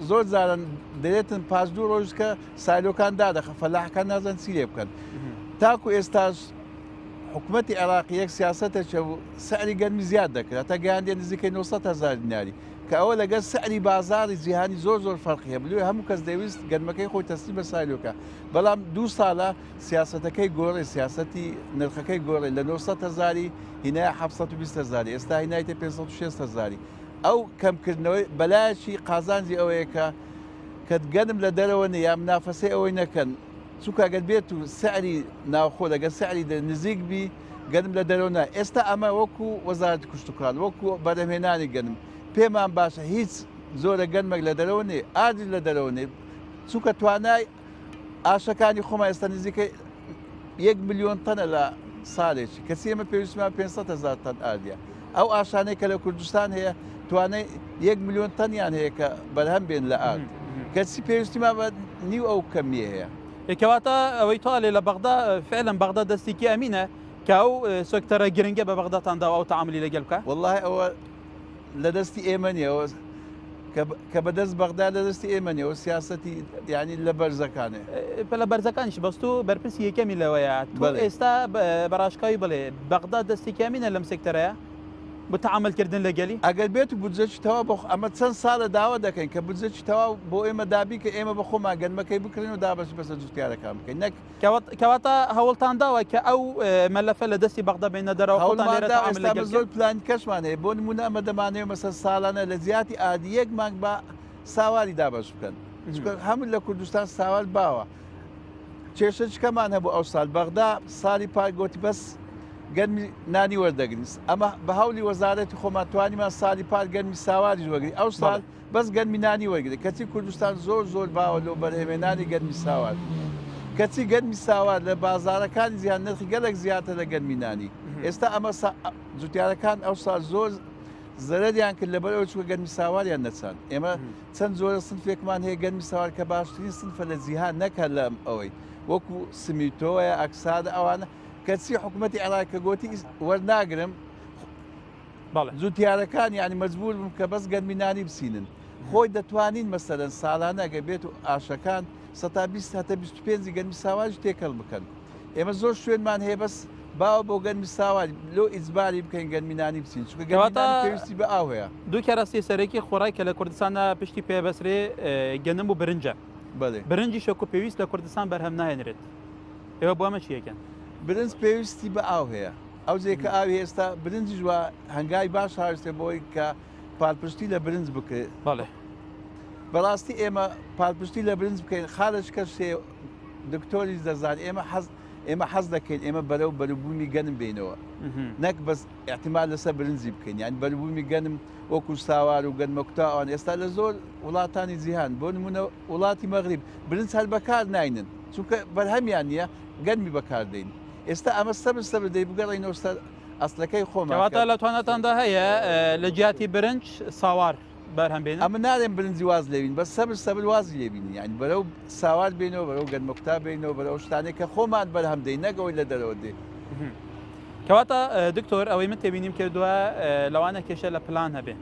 زۆر جاران دەێتن پاش دوو ڕۆژ کە silo کان دادەخە فەلاحەکان نازان چی لێ بکەن تاکو ئێستاش حکوومەتی عێراقی یەک سیاستێکە و سعری گەرمی زیاد دەکرد تا گەیاندێ نزیکەی 900 هزار دیناری کە ئەوە لەگەر سعری بازاری جیهانی زۆر زۆر فەرقی هەیە بلوێ هەموو کەس دەویست گەرمەکەی خۆی تەسلیم بە silo کە بەڵام دوو ساڵە سیاسەتەکەی گۆڕێ سیاسەتی نرخەکەی گۆڕێ لە 900 هزاری هینای 720 هزاری ئێستا هینایتە 560 هزاری ئەو کەمکردنەوەی بەلایەکی قازانجی ئەوەیە کە کە گەنم لە دەرەوە نیە یا منافەسەی ئەوەی نەکەن چونکە ئەگەر بێت و سعری ناوخۆ لەگەر سعری نزیک بی گەنم لە دەرەوە نا ئێستا ئەمە وەکو وەزارەتی کشتوکاڵ وەکو بەرهەمهێنانی گەنم پێمان باشە هیچ زۆرە گەنمێک لە دەرەوە نیە ئاردیش لە دەرەوە نیە چونکە توانای ئاشەکانی خۆمان ئێستا نزیکەی یەک ملیۆن تەنە لە ساڵێکی کەچی ئێمە پێویستمان 500 هزار تەن ئاردیە ئەو ئاشانەی کە لە کوردستان هەیە توانای یەک ملیۆن تەنیان هەیە کە بەرهەم بێن لە ئارد کەچی پێویستیمان بە نیو ئەو کەمیە هەیە. کەواتە ئەوەی تۆ ئەلێ لە بەغدا فعلا بەغدا دەستێکی ئەمینە کە ئەو سێکتەرە گرنگە بە بەغداتان داوە ئەو تەعاملی لەگەل بکا؟ وەڵاهی ئەوە لە دەستی ئێمە نییە ئەوە کە بەدەست بەغدا لە دەستی ئێمە نییە ئەوە سیاسەتی یانی لە بەرزەکانێ. لە بەرزەکانیش بەس تۆ بەرپرسی یەکەمی لەوەیە تۆ ئێستا بە ڕاشکاوی بڵێ بەغدا دەستێکی ئەمینە لەم سێکتەرەیە بۆ تەعامل کردن لەگەلی؟ ئەگەر بێت و بودجەکی تەواو بۆ ئەمە چەند ساڵە داوا دەکەین کە بودجەکی تەواو بۆ ئێمە دابین کە ئێمە بە خۆمان گەنمەکەی بکڕین و دابەشی بەسەر جوتیارەکان بکەین نەک کەواتە هەوڵتان داوە کە ئەو مەلەفە لە دەستی بەغدا بێنە دەرەوە خۆتان لێرە تەعامل لەگەڵ بکەن؟ زۆر پلانی کەشمان هەیە بۆ نمونە ئەمە دەمانەوێت مەسەن ساڵانە لە جیاتی ئادی یەک مانگ بە ساواری دابەش بکەن چونکە هەموو لە کوردستان ساوار باوە کێشەکەمان هەبوو ئەو سال بەغدا ساڵی پار گۆتی بەس گەرمی نانی وەردەگرین ئەمە بە هەولی وەزارەتی خۆمان توانیمان ساڵی پار گەرمی ساواریش وەگری ئەو ساڵ بەس گەنمی نانی وەرگرە کەچی کوردستان زۆر زۆر باوە لۆ بەرهەمێنانی گەنمی ساوار کەچی گەنمی ساوار لە بازارەکانی جیهان نرخی گەلک زیاتر لە گەنمی نانی ئێستا ئەمە جوتیارەکان ئەو سال زۆر زەرەریان کرد لەبەر ئەوەی چونکە گەنمی ساواریان نەچاند ئێمە چەند جۆرە سنفێکمان هەیە گەنمی ساوار کە باشترین سنفە لە جیهان نەک هەر لە ئەوەی وەکو سمیتۆیە ئەکسادە ئەوانە کەچی حکوومەتی عێراق کە گۆتی وەرناگرم جوتیارەکان یانی مەجبور بوون کە بەس گەنمی نانی بچینن خۆی دەتوانین مەسەلەن ساڵانە ئەگەر بێت و ئاشەکان سەتا 20 هەتا 25 گەنمی ساواریش تێکەڵ بکەن ئێمە زۆر شوێنمان هەیە بەس باوە بۆ گەنمی ساواری لۆ ئیجباری بکەین گەنمی نانی بچین چونکە گەنمی نانی پێویستی بە ئاو هەیە. دوو کەرەستەی سەرەکی خۆراک کە لە کوردستاندا پشتی پێ بەسرێ گەنم و برنجە. بەڵێ. برنجیش وەکو پێویست لە کوردستان بەرهەم ناهێنرێت. ئێوە بۆ ئەمە چی ئەکەن؟ برنج پێویستی بە ئاو هەیە ئەو جێ کە ئاوی ئێستا برنجیش وە هەنگاوی باش هاویستێ بۆی کە پالپشتی لە برنج بکرێت بەڵێ. بەڕاستی ئێمە پالپشتی لە برنج بکەین خالش کەس هەیە دکتۆریش دەزان ئێمە حەز ئێمە حەز دەکەین ئێمە بەرەو بەروبوومی گەنم بینەوە نەک بەس احتیمال لەسەر برنجی بکەین یان بەروبوومی گەنم وەکو ساوار و گەنمەکوتا ئەوان ئێستا لە زۆر وڵاتانی جیهان بۆ نمونە وڵاتی مەغریب برنج هەر بەکار ناینن چونکە بەرهەمیان نییە گەنمی بەکاردەین ئێستا ئەمە سەبر سەبر دەی بگەڕینەوە سەر ئەسلەکەی خۆمان کەواتە لە تواناتاندا هەیە لە جیاتی برنج ساوار بەرهەم بێنن؟ ئەمن نالێم برنجی واز لێبین بەس سەبر سەبر وازی لێبینین یانی بەرەو ساوار بێنەوە بەرەو گەنمەکوتا بێنەوە بەرەو شتانێک کە خۆمان بەرهەم دەین نەک ئەوەی لە دەرەوە دێ. کەواتە دکتۆر ئەوەی من تێبینیم کردووە لەوانە کێشە لە پلان هەبێ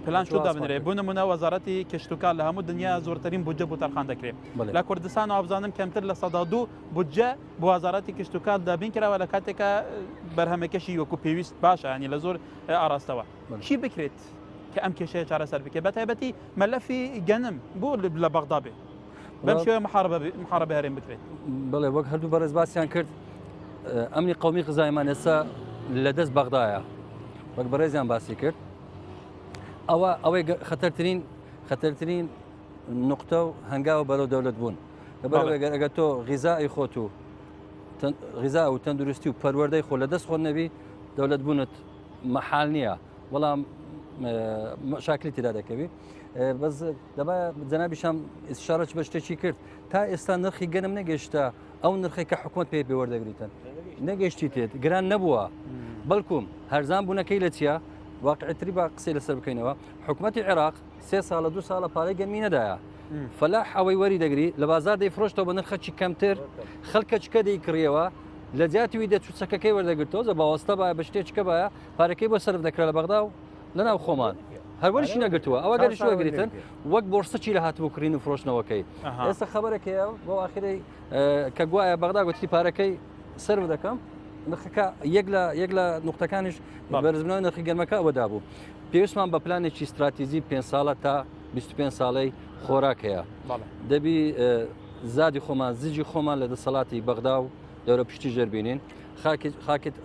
پلان چۆن دابنرێ بۆ نمونە وەزارەتی کشتوکاڵ لە هەموو دنیا زۆرترین بودجە بۆ تەرخان دەکرێت لە کوردستان وابزانم کەمتر لە 2 بودجە بۆ وەزارەتی کشتوکاڵ دابین کراوە لە کاتێکا بەرهەمەکەشی وەکو پێویست باشە ینی لە زۆر ئاراستەوە چی بکرێت کە ئەم کێشەیە چارەسەر بکرێت بە تایبەتی مەلەفی گەنم بۆ لە بەغدا بێ بەم شێوەیە محاربە هەرێم بکرێت بڵێ وەک هەردوو بەڕێز باسیان کرد ئەمنی قومی غزایمان ئێستا لە دەست بەغدایە وەک بەڕێزیان باسی کرد ئەوە ئەوەی خەتەرترین خەتەرترین نقطە و هەنگاوە بەرەو دەولەت بوون لەبەرئەوەی گەر ئەگەر تۆ غیزای خۆت و غیزا و تەندروستی و پەروەردەی خۆ لە دەست خۆت نەبی دەولەت بوونت مەحال نییە بەڵام شاکلی تێدا دەکەوی بەس دەبا جەنابیشان ئشارەت بە شتێکی کرد تا ئێستا نرخی گەنم نەگەشتە ئەو نرخێک کە حکوومەت پێ پێوەردەگریتن نەگەشتی تێت گران نەبووە بەڵکم هەرزان بوونەکەی لە چییە واقعتری با قسەی لەسەر بکەینەوە حکوومەتتی عێراق سێ ساڵە دو ساڵە پارەی گەنمی نەدایە فەلاح ئەوەی وەری دەگری لە بازار دەیفرۆشتەوە بە نرخەکی کەمتر خەڵکە چکە دەیکڕیەوە لە جیاتی وی دەچوو چەکەکەی وەردەگرتەوە زە باوەستە باە بە شتێکە باە پارەکەی بۆ سەرف دەکرا لە بەغدا و لە ناو خۆمان هەروەرشی نەگرتووە ئەوە گەریش وەگریتن وەک بۆرسەکی لە هاتبوو کڕین و فرۆشتنەوەکەی ئێستا خەبەرەکەیە بۆ ئاخرەی کە گوایە بەغدا گوتی پارەکەی سەرف دەکەم نرخەکە یەک لە یەک لە نقطەکانیش بەرزبوونەوەی نرخی گەرمەکە ئەوەدا بوو پێویستمان بە پلانێکی ستراتیژی پێ ساڵە تا 25 ساڵەی خۆراک هەیە دەبی زادی خۆمان زجی خۆمان لە دەسەڵاتی بەغدا و دەورە پشتی ژێربینین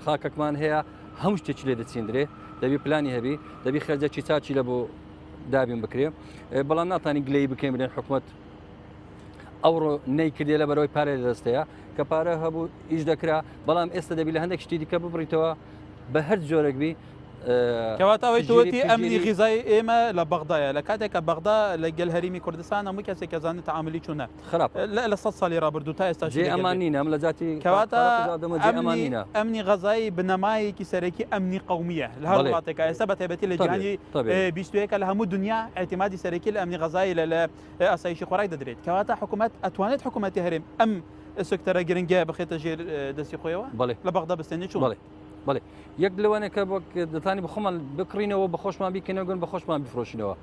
خاکەکمان هەیە هەموو شتێکی لێ دەچیندرێ دەبی پلانی هەبی دەبی خەرجەکی چاچی لە بۆ دابین بکرێ بەڵام ناتانی گلەی بکەین بلێن حکومت ئەوڕۆ نەیکردێ لە بەرەوەی پارە لە دەستەیە کە پارە هەبوو ئیش دەکرا بەڵام ئێستا دەبی لە هەندێک شتی دیکە ببڕیتەوە بە هەر جۆرێک بی کەواتە ئەوەی تۆتی ئەمنی غیزای ئێمە لە بەغدایە لە کاتێک کە بەغدا لە گەل هەرێمی کوردستان هەموو کەسێک کە زانێت تەعاملی چۆنە خراپ لە 100 ساڵی ڕابردوو تا ئێستا جێ ئەمان نینە ئەم لە جاتی کەواتە ئەمنی غەزایی بنەمایەکی سەرەکی ئەمنی قومیە لە هەر وڵاتێکا ئێستا بە تایبەتی لە جیهانی 21 لە هەموو دنیا اعتمادی سەرەکی لە ئەمنی غەزایی لە لە ئاسایشی خۆراک دەدرێت کەواتە حکوومەت ئەتوانێت حکوومەتی هەرێم ئەم سێکتەرە گرنگە بخێتە ژێر دەستی خۆیەوە لە بەغدا بستێنێت چۆن بەڵێ بەڵێ یەک لەوانەیە وەک دەتانی بخۆمان بکڕینەوە بە خۆشمان بیکەنەوە گەن بە خۆشمان بفرۆشینەوە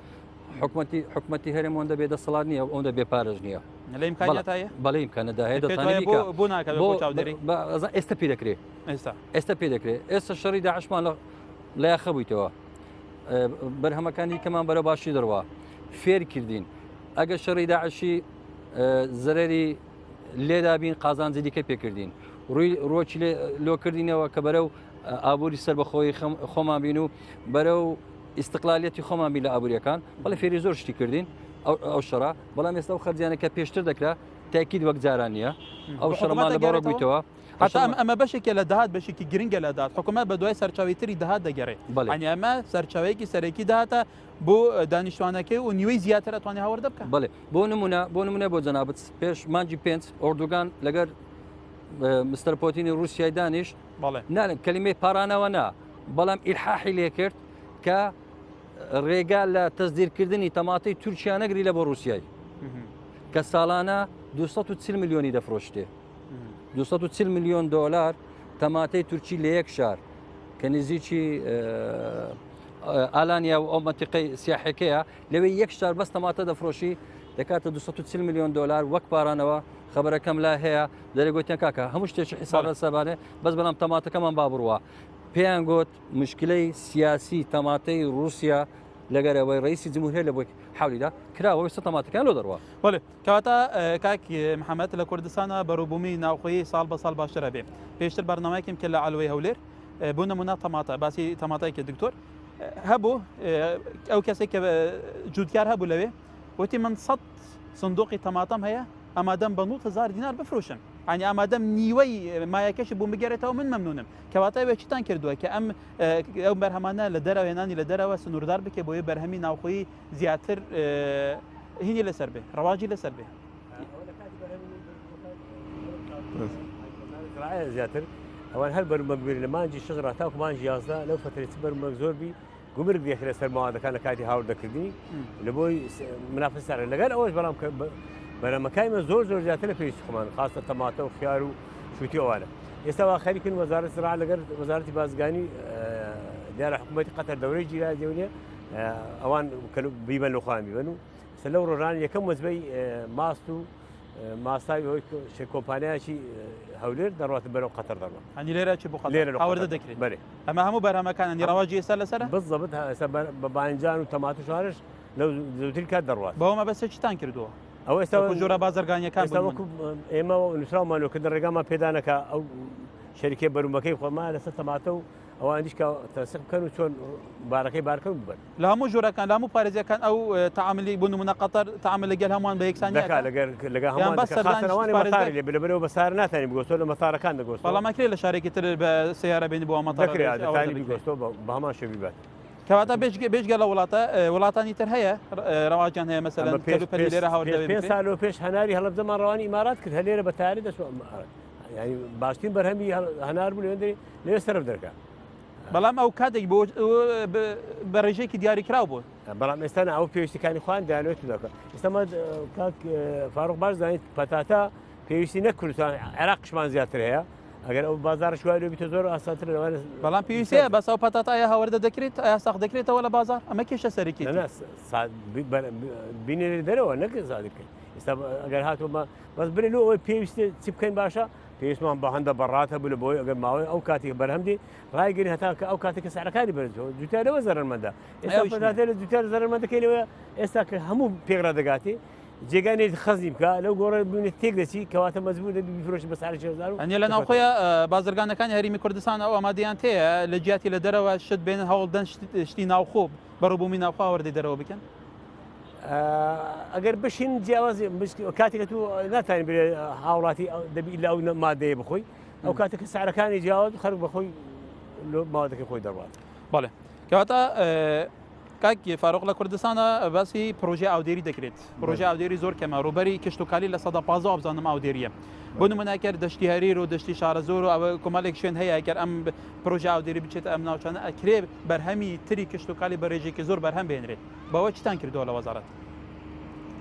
حکومەتی حکومەتی هەرێم ئەوەندە بێ دەسەڵات نییە ئەوەندە بێ پارەش نییە لە ئیمکانیاتایە بەڵێ ئیمکانەدا هەیە دەتوانێت بۆ بۆ ناکات بۆ چاودێری ئێستا پێ دەکرێت ئێستا ئێستا پێ دەکرێت ئێستا شەڕی داعشمان لە لە یاخە بوویتەوە بەرهەمەکانی کەمان بەرە باشی دەڕوا فێر کردین ئەگەر شەڕی داعشی زەرەری لێدابین قازانجی دیکە پێکردین ڕووی ڕۆکی لۆ کردینەوە کە بەرەو ئابووری سەر بەخۆی خۆمان بین و بەرەو ئیسیقلالیەتی خۆمان بین لە ئابووریەکان بەڵێ فێری زۆر شتی کردین ئەو شەڕە بەڵام ئێستا و خەرجیانە کە پێشتر دەکرا تاکید وەک جاران نییە ئەو شەڕمان لە بەڕە بوویتەوە هەتا ئەم ئەمە بەشێکە لە داهات بەشێکی گرنگە لە داهات حکوومەت بە دوای سەرچاوی تری داهات دەگەڕێ ئەنی ئەمە سەرچاوەیەکی سەرەکی داهاتە بۆ دانیشتوانەکەی و نیوەی زیاتر ئەتوانێ هاوردە بکە بەڵێ بۆ نمونە بۆ نمونە بۆ جەنابت پێش مانگی پێنج ئۆردوگان لەگەر مستەر پۆتینی رووسیای دانیشت بەڵێ نا کەلیمەی پارانەوە نا بەڵام ئیلحاحی لێ کرد کە ڕێگا لە تەزدیرکردنی تەماتەی تورکیا نەگری لە بۆ رووسیای کە ساڵانە 240 میلیۆنی دەفرۆشتێ 240 میلیۆن دۆلار تەماتەی تورکی لە یەک شار کە نزیکی ئالانیا و ئەو مەنتیقەی سیاحەکەیە لەوێ یەک شار بەس تەماتە دەفرۆشی دەکاتە 240 میلیۆن دلار وەک پارانەوە خبرەکەم لا هەیە دەرێ گوتیان کاکە هەموو شتێکی حیساب لەسەربانێ بەس بەڵام تەماتەکەمان با بڕوا پێیان گوت مشکلەی سیاسی تەماتەی رووسیا. لەگەر ئەوەی ڕئیسی جمهوریە لە بۆی حولیدا کراوە ئێستا تەماتەکان لۆ دەڕوا. بەڵێ کەواتە کاک محەمەد لە کوردستانە بەروبوومی ناوخۆیی ساڵ بە ساڵ باشتر ئەبێ پێشتر بەرنامەیەکم کرد لە عەلوەی هەولێر بۆ نمونە تەماتە باسی تەماتای کرد دکتۆر هەبوو ئەو کەسێک کە جوتیار هەبوو لەوێ وتی من سە سندوقی تەماتەم هەیە ئامادەم بە 9هزار دینار بفرۆشم ئەنی ئامادەم نیوەی مایەکەشی بۆم بگەرێتەوە من مەمنونم کەواتە ئەوێ چیتان کردووە کە ئەم ئەو بەرهەمانە لە دەرەوە هێنانی لە دەرەوە سنووردار بکە بۆیە بەرهەمی ناوخۆیی زیاتر هینی لەسەر بێ ڕەواجی لەسەر بێ. زیاتر ئەوان هەر بەرومەک بێت لە مانجی شەش ڕا تاکو مانجی 11 لەو فترەی چ بەرومەک زۆر بی گومرگ دەخرێت سەر مەوادەکان لە کاتی هاوردەکردنی لە بۆی منافس سەر لەگەر ئەوەش بەڵام کە بەرەمەکانی مە زۆر زۆر زیاتر لە پێویستی خۆمان خاصە تەماتە و خیار و شوتی ئەوانە ئێستا وا خەریکن وەزارەت زراعە لەگەر وەزارەتی بازرگانی دیارە حکوومەتی قەتەر دەورەی گیرا دێونێ ئەوان بیبەن لە خۆیان بیبەن و سە لەو ڕۆژان یەکەم وەزبەی ماست و ماستاوی هۆی کۆمپانیایەکی هەولێر دەڕاتن بەرەو قەتەر دەڕات هەنی لێرە چی بۆ لێرە هاوردە دەکرێت بەێ ئەمە هەموو بەرهەمەکان هەنی ڕەواجی ئێستا لەسەر بزەبت ئێستا بە بانجان و تەماتە شارش لەو زووتر کات دەڕات بەوە مەبەستە چیتان کردووە ئەو ئێستا جۆرە بازرگانیەکان وەکو ئێمە نووسراومان لۆکردن ڕێگامان پێدانەکە ئەو شەریکەی بەرومەکەی خۆمان لەسەر تەماتە و ئەوانیش کە تەنسیق بکەن و چۆن بارەکەی بارکەن ببەن. لە هەموو ژوورەکان لە هەموو پارێزگاکان ئەو تەعاملی بۆ نموونە قەتەر تەعامل لەگەل هەمووان بە یەکسانی دەکا لەگەر لەگەر یان هەمووان بەس دەکا سەردانی خاستن ئەوانەی پارێزگای مەتاری لێ بێ لەبەرئەوە بە سارە ناتانی بگۆستەوە لە مەتارەکان دەگۆستەوە بەڵام ئەکرێ لە شارێکی تر بە سەیارە بێنی بۆ ئەو مەتارە دەکرێ ئەوە دەتانی دەکرێ. بیگۆستەوە بە بە هەمان شێوە بیبات. کەواتە بێجگە بێجگە لە وڵاتە وڵاتانی تر هەیە ڕەواجیان هەیە مەسەلەن ئەمە پێش کەلوپەلی پێش لێرە هاوردە پێش پێنج بکرێ سال لەوە پێش هەناری هەڵەبجەمان ڕەوانی ئیمارات کرد هەر لێرە بە تایارە دەچوو ئیمارات یانی باشترین بەرهەمی هەنار بوو لەوێندەری لەوێ سەرف دەکا. بەڵام ئەو کاتێک بۆ بە ڕێژەیەکی دیاریکراو بوو. بەڵام ئێستا نا ئەو پێویستەکانی خۆیان دەیانەوێت و دەکەن. ئێستا مە کاک فاروق باش زانیت پەتاتە پێویستی نەک کوردستان عێراقیشمان زیاتر هەیە. ئەگەر ئەو بازاڕش وای لێ بیتە زۆر ئاسانتر لەوانە بەڵام پێویستەیە بەس ئەو پەتاتە ئایا هاوردە دەکرێت ئایا ساغ دەکرێتەوە لە بازاڕ ئەمە کێشە سەرەکیەتی. نا بینێرە دەرەوە نەک زادی بکەین. ئێستا ئەگەر هاتووە بەس برێ لۆ ئەوەی پێویستە چی بکەین باشە پێویستمان بە هەندە بەڕات هەبوو لە بۆی ئەگەر ماوەی ئەو کاتێک بەرهەم دێ ڕایگرین هەتا کە ئەو کاتێک کە سعرەکانی بەرزەوە جوتیار لەوە زەرەرمەندە ئێستا پەتاتە لە جوتیار زەرەرمەندەکەی لەوە ئێستا کە هەموو پێکڕا دەگاتێ جێگای نێت خەزنی بکە لەو گۆڕە ببینێت تێک دەچی کەواتە مەجبور دەبی بیفرۆشی بە سعری 6000 ئەنیە لە ناوخۆیە بازرگانەکانی هەرێمی کوردستان ئەو ئامادەیان تێیە لە جیاتی لە دەرەوە شت بێنن هەوڵدەن شتی ناوخۆ بەڕوبوومی ناوخۆ هاوردەی دەرەوە بکەن؟ ئەگەر بشین جیاوازی کاتێک تو ناتوانین بێ هاوڵاتی دەبی لە ئەو مادەیە بخۆی ئەو کاتێک کە سعرەکانی جیاواز خەرک بەخۆی مادەکە خۆی دەڕات بەڵێ کەواتە کاک فاروق لە کوردستانە باسی پرۆژه ئاودێری دەکرێت پرۆژه ئاودێری زۆر کەمە ڕووبەری کشتتوکالی لە 115 بزانم ئاودێریە بۆ نمونەکەر دەشتی هەریر و دەشتی شارەزۆر و ئەوە کۆمەلێک شوێن هەیە ئەگەر ئەم پرۆژه ئاودێری بچێت ئەم ناوچانە ئەکرێ بەرهەمی تری کشتتوکالی بە ڕێژێکی زۆر بەرهەم بێنرێت بەوە چیتان کردووە لە وەزارەت؟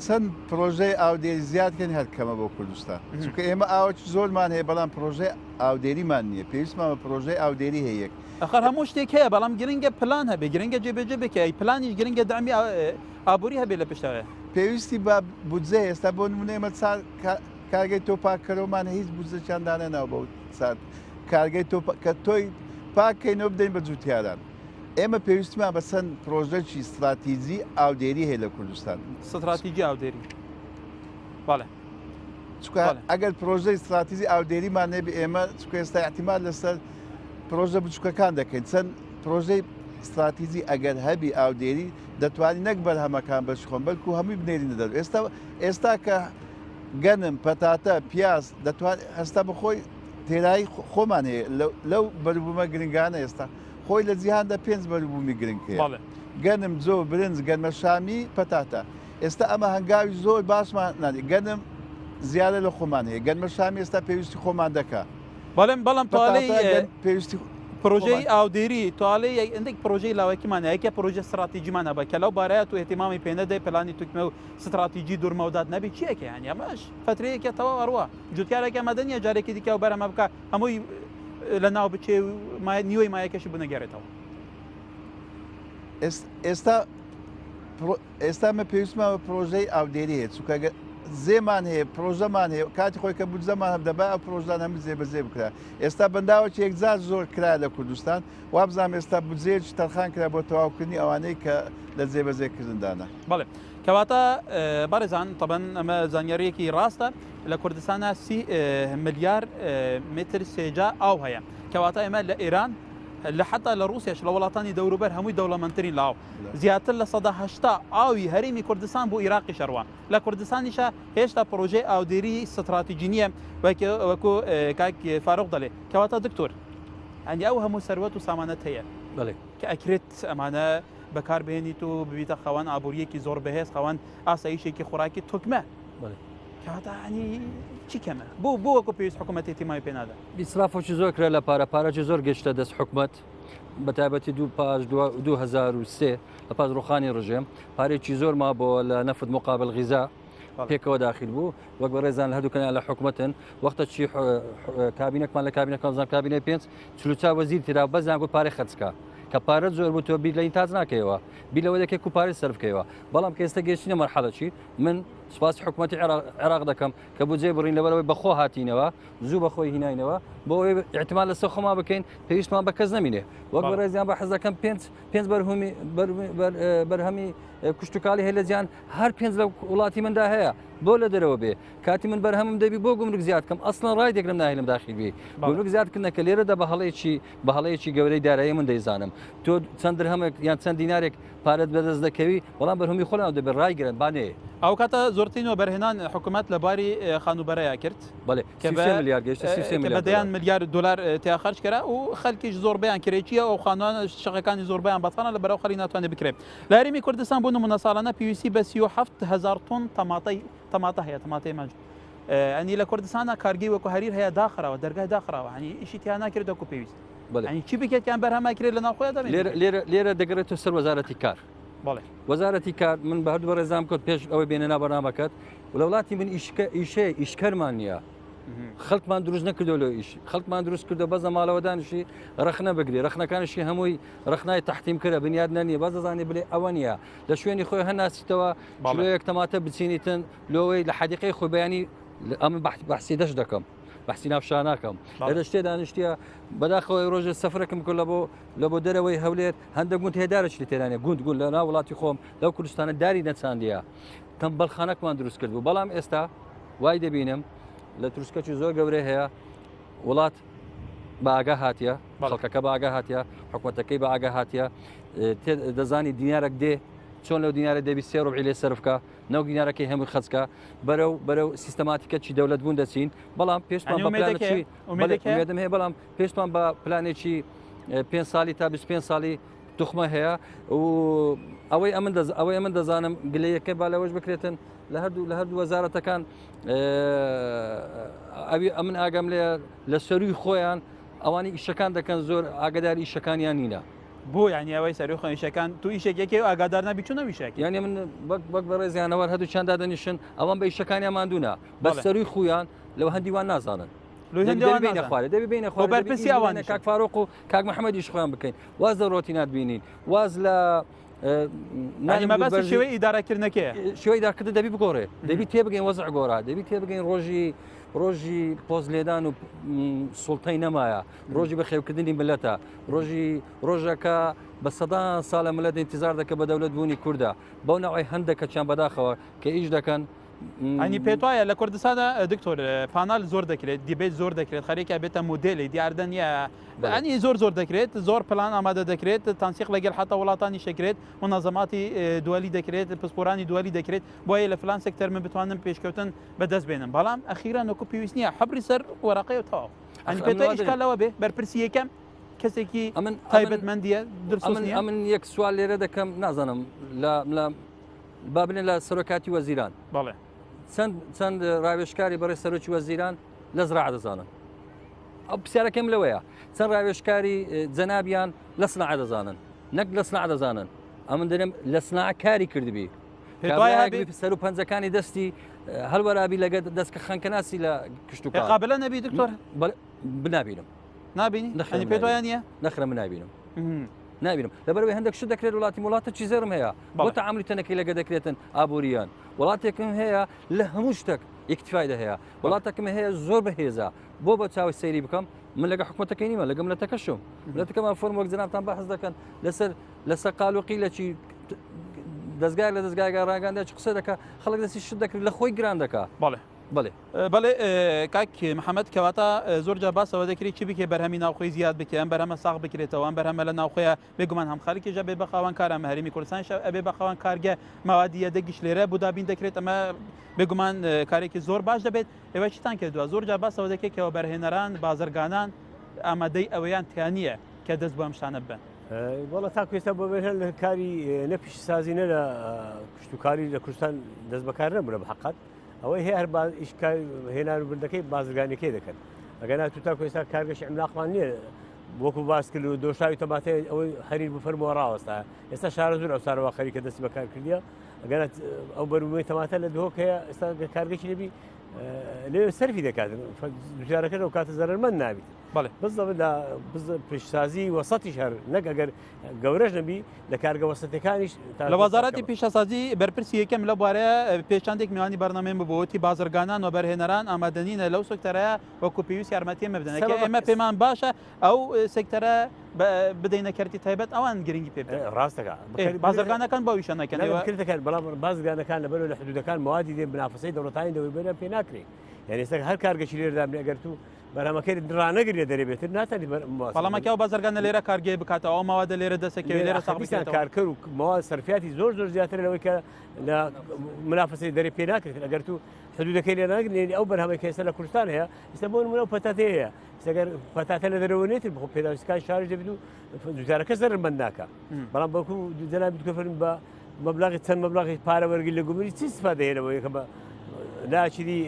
چەند پرۆژەی ئاودێری زیاد کەین هەر کەمە بۆ کوردستان چونکە ئێمە ئاوەکی زۆرمان هەیە بەڵام پرۆژەی ئاودێریمان نییە پێویستمان بە پرۆژەی ئاودێری هەیە یەک ئەخەر هەموو شتێک هەیە بەڵام گرنگە پلان هەبێ گرنگە جێبەجێ بکەی ئەی پلانیش گرنگە دەعمی ئابووری هەبێ لە پشتەوە. پێویستی بە بودجە هەیە ئێستا بۆ نمونە ئێمە چار کارگەی تۆ پاککەرەوەمان هەیە هیچ بودجەکیان دانەناوە بەو چار کارگەی تۆ کە تۆی پاککەینەوە بدەین بە جوتیاران. ئێمە پێویستیمان بە چەند پرۆژەکی ستراتیجی ئاودێری هەیە لە کوردستان. ستراتیجی ئاودێری بەڵێ. چونکە ئەگەر پرۆژەی ستراتیجی ئاودێریمان نەبێ ئێمە چونکە ئێستا ئیعتیماد لەسەر پرۆژە بچووکەکان دەکەین چەند پرۆژەی ستراتیجی ئەگەر هەبی ئاودێری دەتوانین نەک بەرهەمەکان بەش خۆن بەلکو هەمووی بنێرینە دەرەوە ئێستا ئێستا کە گەنم پەتاتە پیاز دەتوان هەستا بەخۆی تێرایی خۆمان هەیە لەو بەروبوومە گرنگانە ئێستا خۆی لە جیهاندا پێنج بەروبوومی گرنگ هەیە. بەڵێ. گەنم، جۆ، برنج، گەنمەشامی، پەتاتە. ئێستا ئەمە هەنگاوی زۆر باشمان نانی. گەنم زیادە لە خۆمان هەیە. گەنمەشامی ئێستا پێویستی خۆمان دەکا. بەڵێم بەڵام تاڵەی پەتاتە گەن پێویستی پرۆژەی خۆمان. ئاودێری تاڵەی یەک هەندێک پرۆژەی لاوەکیمان هەیە یەکێ پرۆژە ستراتیجیمان هەبە کە لەو بارەیە تو ئیهتیمامی پێ نەدەی پلانی توکمە و ستراتیجی دوورمەودات نەبی چیەکە یانی ئەمەش فەترەیەکە تەواو ئەڕوا جوتیارێک ئامادە نییە جارێکی دیکە ئەو بەرهەمە بکا هەمووی لە ناو بچێ و نیوەی مایەکەشی بنەگەرێتەوە. ئێستا ئێستا مە پێویستمان بە پرۆژەی ئاودێری هەیە چونکە گەر. زێمان هەیە، پرۆژەمان هەیە، کاتی خۆی کە بودجەمان هەبوو دەبا ئەو پرۆژانە هەموو جێبەجێ بکرا. ئێستا بەنداوێکی یەکجار زۆر کرا لە کوردستان، وابزانم ئێستا بودجەیەکی تەرخان کرا بۆ تەواوکردنی ئەوانەی کە لە جێبەجێکردندانە. بەڵێ کەواتە بەڕێزان تەبەن ئەمە زانیاریەکی ڕاستە لە کوردستانە سی ملیار متر سێجا ئاو هەیە کەواتە ئێمە لە ئێران لە حتا لە رووسیاش لە وڵاتانی دەوروبەر هەمووی دەوڵەمەندترین لە ئاو زیاتر 80% ئاوی هەرێمی کوردستان بۆ ئیراقی شەڕوە لە کوردستانیشە هێشتا پرۆژەی ئاودێری ستراتیجی نییە وەکو کاک فاروق دەڵێ کەواتە دکتۆر ئەنی ئەو هەموو سەروەت و سامانەت هەیە کە ئەکرێت ئەمانە بەکار بهێنیت و ببیتە خاوەن ئابووریەکی زۆر بەهێز خاوەن ئاسایشێکی خۆراکی تۆکمە کەواتە ئەنی چی کەمە بۆ بۆ وەکو پێویست حکوومەتی تیمای پێنادا ئیسرافۆکی زۆر کرا لە پارە پارەی زۆر گەشتە دەست حکومت بە تایبەتی دوو پاش 2003 لە پاش ڕوخانی ڕژێم پارێکی زۆر ما بۆ لە نەفت مقابل غیزا پێکەوە داخل بوو وەک بەڕێزان لە هەردوو کەناڵ لە حکومەتن وەختە چی کابینەکمان لە کابینەکان زان کابینەی پێنج چلوچا وەزیر ترا بەزیان گوت پارەی خەرجکە کە پارە زۆر بوو تۆ بیر لە ئینتاج ناکەیەوە بیر لەوە دەکەی کو پارەی سەرف بکەیەوە بەڵام کە ئێستا گەیشتینە مەرحەلە چی من سوپاسی حکومەتی عێراق دەکەم کە بودجەی بڕین لەبەرەوەی بەخۆ هاتینەوە زوو بەخۆی هیناینەوە بۆ ئەوەی احتمال لەسەر خۆمان بکەین پێویستمان بە کەس نەمینێ وەک بەڕێزیان بە حەز دەکەم پێنج پێنج بەرهەمی بەرهەمی کوشتتوکاڵی هەیە لە جیان هەر پێنج لە وڵاتی مندا هەیە بۆ لە دەرەوە بێ کاتی من بەرهەمم دەبی بۆ گومرگ زیاد کەم ئەسڵەن ڕای دەگرم ناهێلم داخیل بی گومرگ زیاد کردنەکە لێرەدا بە هەڵەیەکی بە هەڵەیەکی گەورەی دارایی من دەیزانم تۆ چەند درهەمێک یان چەند دینارێک پارەت بەدەست دەکەوی بەڵام بەرهەمی خۆیان دەبێت ڕایگرن با نەیە. ئەو کاتە زۆرترین وەبەرهێنان حکومەت لە باری خانووبەرەیا کرد. بەڵێ کە 33 ملیار گەیشتە 33 کە بە ملیار دەیان دۆلار. ملیار دۆلار تیا خەرج کرا و خەلکیش زۆربەیان کرێچییە و خانووان شقەکانی زۆربەیان بەتاڵە لە بەرەو خەڵی ناتوانێت بکرێ. لە هەرێمی کوردستان بۆ نموونە ساڵانە پێویستی بە 37 هەزار تۆن تەماتەی تەماتە هەیە تەماتەی مەج ئەنی لە کوردستانە کارگەی وەکو هەریر هەیە داخراوە دەرگای داخراوە هەنی ئیشی تیا ناکرێت وەکو پێویست ئەنی چی بکێتیان بەرهەمە کرێت لە ناوخۆیان دەبێت لێرە لێرە لێرە دەگەڕێتەوە سەر وەزارەتی کار بەڵێ وەزارەتی کار من بە هەردوو بەڕێزان کرد پێش ئەوەی بێنە ناو بەرنامەکەت و لە وڵاتی من ئیشکە ئیشێ ئیشکەرمان نییە خەڵکمان دروست نەکردو لۆ ئیش خەڵکمان دروست کردو بەزە ماڵەوە دانیشی ڕەخنە بگری ڕەخنەکانشی هەمووی ڕەخنای تەحتیم کرە بنیاد نەنیە بەس دەزانانی بلێ ئەوە نییە لە شوێنی خۆی هەناسیتەوە کیلۆیەک تەماتە بچینیتن لۆوەی لە حەدیقەی خۆی بەیانی ئەمن بەحسی دەش دەکەم بەحسی ناو شار ناکەم لە دەشتێ دانیشتە بەداخەوەی ڕۆژە سەفرەکەم کرد لە بۆ لە بۆ دەرەوەی هەولێر هەندە گوند هەیە دارێکی لە تێرانە گوند گوند لە ناو وڵاتی خۆم لەو کوردستانە داری نەچاندیە تەمبەڵخانەکمان دروست کرد بوو بەڵام ئێستا وای دەبینم لە تروسکەکی زۆر گەورە هەیە وڵات بە ئاگا هاتیە خەڵکەکە بە ئاگا هاتیە حکوومەتەکەی بە ئاگا هاتیە دەزانی دینارێک دێ چۆن لەو دینارە دەبی سێ ڕبعی لێ سەرفکە نەو دینارەکەی هەمووی خەجکە بەرەو بەرەو سیستەماتیکە چی دەولەت بوون دەچین بەڵام پێشمان بە پلانێکی ئومێدم هەیە بەڵام پێشمان بە پلانێکی پێ ساڵی تا 25 ساڵی توخمە هەیە و ئەوەی ئەمن دەز ئەوەی ئەمن دەزانم گلەیەکە با لەوەش بکرێتن لە هەردوو لە هەردوو وەزارەتەکان ئەوی ئەمن ئاگەم لێ لە سەروی خۆیان ئەوانی ئیشەکان دەکەن زۆر ئاگداری ئیشەکانیان نینە. بۆ یانی ئەوەی سەروی خۆیان ئیشەکان تو ئیشێک یەکێ و ئاگادار نابی چۆن ئەو ئیشەکەی؟ یانی من وەک وەک بەڕێزیانەوە هەردووکیان دادەنیشن ئەوان بە ئیشەکانیان ماندوونە بەس سەروی خویان لەو هەندی وان نازانن. لۆی هەندی وان نازانن. خوارێ دەبی بینە خوارێ بەرپرسی ئەوانیشن. کاک فاروق و کاک محەممەدیش خۆیان بکەین واز لە ڕۆتینات بینین واز لە یانی مەبەست شێوەی ئیدارەکردنەکەیە. شێوەی ئیدارەکردن دەبی بگۆڕێ دەبی تێبگەین وەزع گۆڕا دەبی تێبگەین ڕۆژی ڕۆژی پۆز لێدان و سوڵتەی نەمایە ڕۆژی بەخێوکردنی ملەتە ڕۆژی ڕۆژەکە بە سەدان ساڵە ملەت ئینتیزار دەکە بە دەولەت بوونی کوردە بەو نەوەی هەندێک کەچیان بەداخەوە کە ئیش دەکەن ئەنی پێت وایە لە کوردستانە دکتۆر پانال زۆر دەکرێت debate زۆر دەکرێت خەرێکە بێتە مۆدێلی دیاردە نییە ئەنی زۆر زۆر دەکرێت زۆر پلان ئامادە دەکرێت تەنسیق لەگەل حتا وڵاتانی شەکرێت منەزەماتی دوالی دەکرێت پسپۆرانی دوالی دەکرێت بۆیە لە فلان سێکتەر من بتوانم پێشکەوتن بەدەست بێنم بەڵام ئەخیران وەکو پێویست نییە حبری سەر وەرەقەیە و تەواو ئەنی پێت وایە ئیشکال لەوە بێ بەرپرسی یەکەم کەسێکی ئەمن تایبەتمەندیە دڵسۆز نییە ئەمن یەک سوال لێرە دەکەم نازانم لە لە با بلێن لە سەرۆکاتی وەزیران بەڵێ چەند چەند ڕاوێژکاری بەڕێ سەرۆکی وەزیران لە زراعە دەزانن ئەو پرسیارەکەم لەوەیە چەند ڕاوێژکاری جەنابیان لە سناعە دەزانن نەک لە سناعە دەزانن ئەمن دەرم لە سناعە کاری کردبی سەر و پەنجەکانی دەستی هەروەرابی لەگە دەستکە خەنکەناسی لە کشت و قابلە نەبی دکتۆر بنابینم نابینی نەخێ پێ وایە نییە نەخرە من نابینم. نابینم لەبەرەوەی هەندێک شت دەکرێت وڵاتی وڵاتە چی زێرم هەیە بۆ تەعاملی تەنەکەی لەگە دەکرێتن ئابووریان وڵاتێکم هەیە لە هەموو شتێک ئیکتفای هەیە وڵاتەکەم هەیە زۆر بەهێزە بۆ بە چاوی سەیری بکەم من لەگە حکوومەتەکەی نیمە لەگە ملەتەکەشم ملەتەکەمان فۆرم وەک جنابتان بەحس دەکەن لەسەر لەسەر قالوقی لە چی دەستگای لە دەستگایگا ڕاگەندە چ قسە دەکە خەڵک دەستی شت دەکرد لە خۆی گران دەکا بەڵێ بەڵێ. بەڵێ کاک محەمەد کەواتە زۆر جار باس ئەوە دەکرێت چی بکرێت بەرهەمی ناوخۆی زیاد بکرێت ئەم بەرهەمە ساغ بکرێتەوە ئەم بەرهەمە لە ناوخۆیە بێگومان هەم خەڵکیش ئەبێ بە خاوەن کار ئەم هەرێمی کوردستانیش ئەبێ بە خاوەن کارگە مەوادی یەدەگیش لێرە بۆ دابین دەکرێت ئەمە بێگومان کارێکی زۆر باش دەبێت ئێوە چیتان کردووە زۆر جار باس ئەوە دەکرێت کە وەبەرهێنەران بازرگانان ئامادەی ئەوەیان تیا نییە کە دەست بۆ ئەم شتانە ببەن. وەڵا تاکو ئێستا بۆ بەرهەم لە کاری نە پیشەسازی نە لە کشتوکالی لە کوردستان دەست بەکار نەبوونە بە حەقەت ئەوەی هەیە هەر ئیش هێنان و بردەکەی بازرگانیەکەی دەکەن ئەگەر تو تاکو ئێستا کارگەشی عملاقمان نییە وەکو باس کرد و دۆشاوی تەماتە ئەوەی هەریر بفەرمەوە ڕاوەستا ئێستا شارە زۆر ئەو سارەوە خەریکە دەستی بەکار کردیە ئەگەر ئەو بەروبووی تەماتە لە دهۆک هەیە ئێستا کارگەشی لەبی لێ سەرفی دەکات دوجارەکە ئەو کاتە زەرمەند نابیت بەڵێ بزەبت لە پیشسازی وەسەتیش هەر نەک ئەگەر گەورەش نەبی لە کارگە وەسەتەکانیش لە وەزارەتی پیشەسازی بەرپرسی یەکەم لە بوارەیە پێشاندێک میوانی بەرنامەی ببووتی بازرگانان و بەرهێنەران ئامادەنینە لەو سێکتەرەیە وەکو پێویست یارمەتی ئێمە بدەن ئێمە پێمان باشە ئەو سێکتەرە بدەینە کەرتی تایبەت ئەوان گرنگی پێ بدەن ڕاستەکە بازرگانەکان بۆ ویشە نەکەن کردەکەن بەڵام بازرگانەکان لەبەرەوە لە حدودەکان موادی دێن منافەسەی دەوڵەتانی دەوروبەریان پێ ناکرێ یعنی ئێستا هەر کارگەشی لێردا بنێ ئەگەر تو بەرهەمەکەی ڕانەگرێ دەرێ بێتر ناتوانێت بەڵام ئەو بازرگانە لێرە کارگەی بکاتەوە ئەو مەوادە لێرە دەسەکەوێت لێرە ساغ بکرێتەوە کارکەر و مەواد سەرفیاتی زۆر زۆر زیاتر لەوەی کە لە منافەسەی دەرێ پێ ناکرێت ئەگەر تو حدودەکەی لێ ناگرێت ئەو بەرهەمەی کە ئێستا لە کوردستان هەیە ئێستا بۆ نمونە ئەو پەتاتەیە هەیە ئێستا گەر پەتاتە لە دەرەوە نێتر بخۆ پێداویستەکانی شارش دەبێت و جوتیارەکە زەرەرمەند ناکا بەڵام بەڵکو جەنابی دکتۆر فەرمی بە مەبلەغی چەند مەبلەغی پارە وەرگری لە گومری چی استفادە هەیە لەوەی کە بە لاچری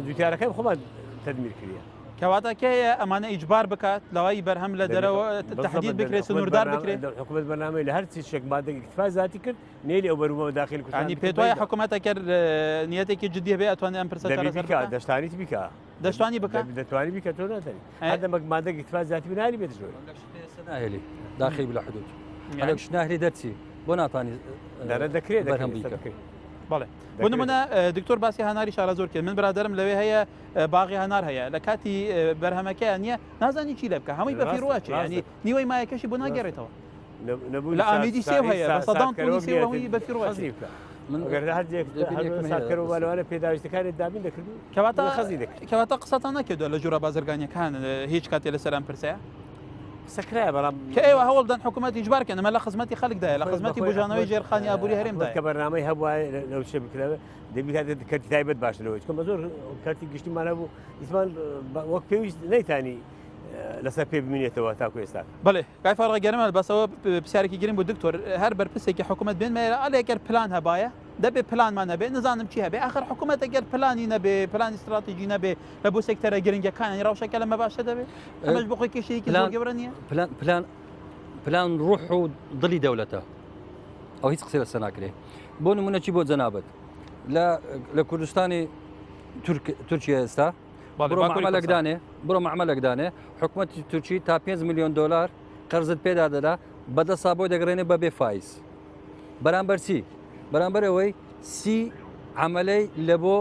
جوتیارەکەی خۆمان تدمیر کردیە. کەواتە کێیە ئەمانە ئیجبار بکات لەوای بەرهەم لە دەرەوە تهدید بکرێت سنووردار بکرێت حکومت بەرنامەی لە هەر چی شێک مادە اکتفا ذاتی کرد نێلی ئەو بەروبەوە داخل کوردستان ینی پێت وایە حکومەت ئەگەر نیەتێکی جدی هەبێ ئەتوانێت ئەم پرسە چارەسەر بکات دەشتانیت بکە دەشتوانی بکە دەتوانی بکە تۆ ناتوانی هەر دەمەک مادە اکتفا ذاتی بناری بێت زۆر ناهێلی داخل بلە حدود هەندێک شت ناهێلی دەرچی بۆ ناتانی دەرە دەکرێت بەرهەم بیکە بەڵێ بۆ نمونە دکتۆر باسی هەناری شارە زۆر کرد من برادرم لەوێ هەیە باغی هەنار هەیە لە کاتی بەرهەمەکەیان نییە نازانی چی لێ بکە هەمووی بە فیڕوە ینی نیوەی مایەکەشی بۆ ناگەڕێتەوە لە ئامیدی سێو هەیە بە سەدان تۆنی سێو هەمووی بە فیڕوە خەزی بکە من گەر هەر ساکەرەوە لەوانە پێداویستەکانی دابین دەکرد کەواتە خەزی دەکرد کەواتە قسەتان نەکردووە لە ژوورە بازرگانیەکان هیچ کاتێ لەسەر ئەم پرسەیە قسەکرایە بەڵام کە ئێوە هەوڵدەن حکوومەت ئیجبار کەن ئەمە لە خزمەتی خەڵکدایە لە خزمەتی بوژانەوەی ژێرخانی ئابووری هەرێمدا کە بەرنامەی هەبووە لەو شتێ بکرێت دەبی کەرتی تایبەت باش لەوەی چونکە زۆر کەرتی گشتیمان هەبوو ئیسمان وەک پێویست نەیتانی لەسەر پێ بمینێتەوە تاکو ئێستا بەڵێ کاک فاروق گەرمە بەسەوە پرسیارێکی گرنگ بوو دکتۆر هەر بەرپرسێکی حکوومەت بێن مەیرە ئەلێ گەر پلان هەبایە دەبێ پلانمان هەبێ نزانم چی هەبێ ئاخر حکوومەت گەر پلانی نەبێ پلانی استراتیژی نەبێ لە بۆ سێکتەرە گرنگەکان ینی ڕەوشەکە لەمە باشە دەبێ ئەمەش بۆ خۆی کێشەیەکی زۆر گەورە نییە پلان پلان پلان ڕوح و دڵی دەولەتە ئەو هیچ قسەی لەسەر ناکرێ بۆ نمونە چی بۆ جەنابەت لە لە کوردستانی تورکیا ئێستا بڕۆ مەعمەلێک دانێ بڕۆ مەعمەلێک دانێ حکوومەتی تورکی تا 5 میلیۆن دلار قەرزت پێدا دەدا بەدە سا بۆی دەگەڕێنێ بە بێ فایز بەرامبەر چی بەرامبەر ئەوەی سی عملەی لە بۆ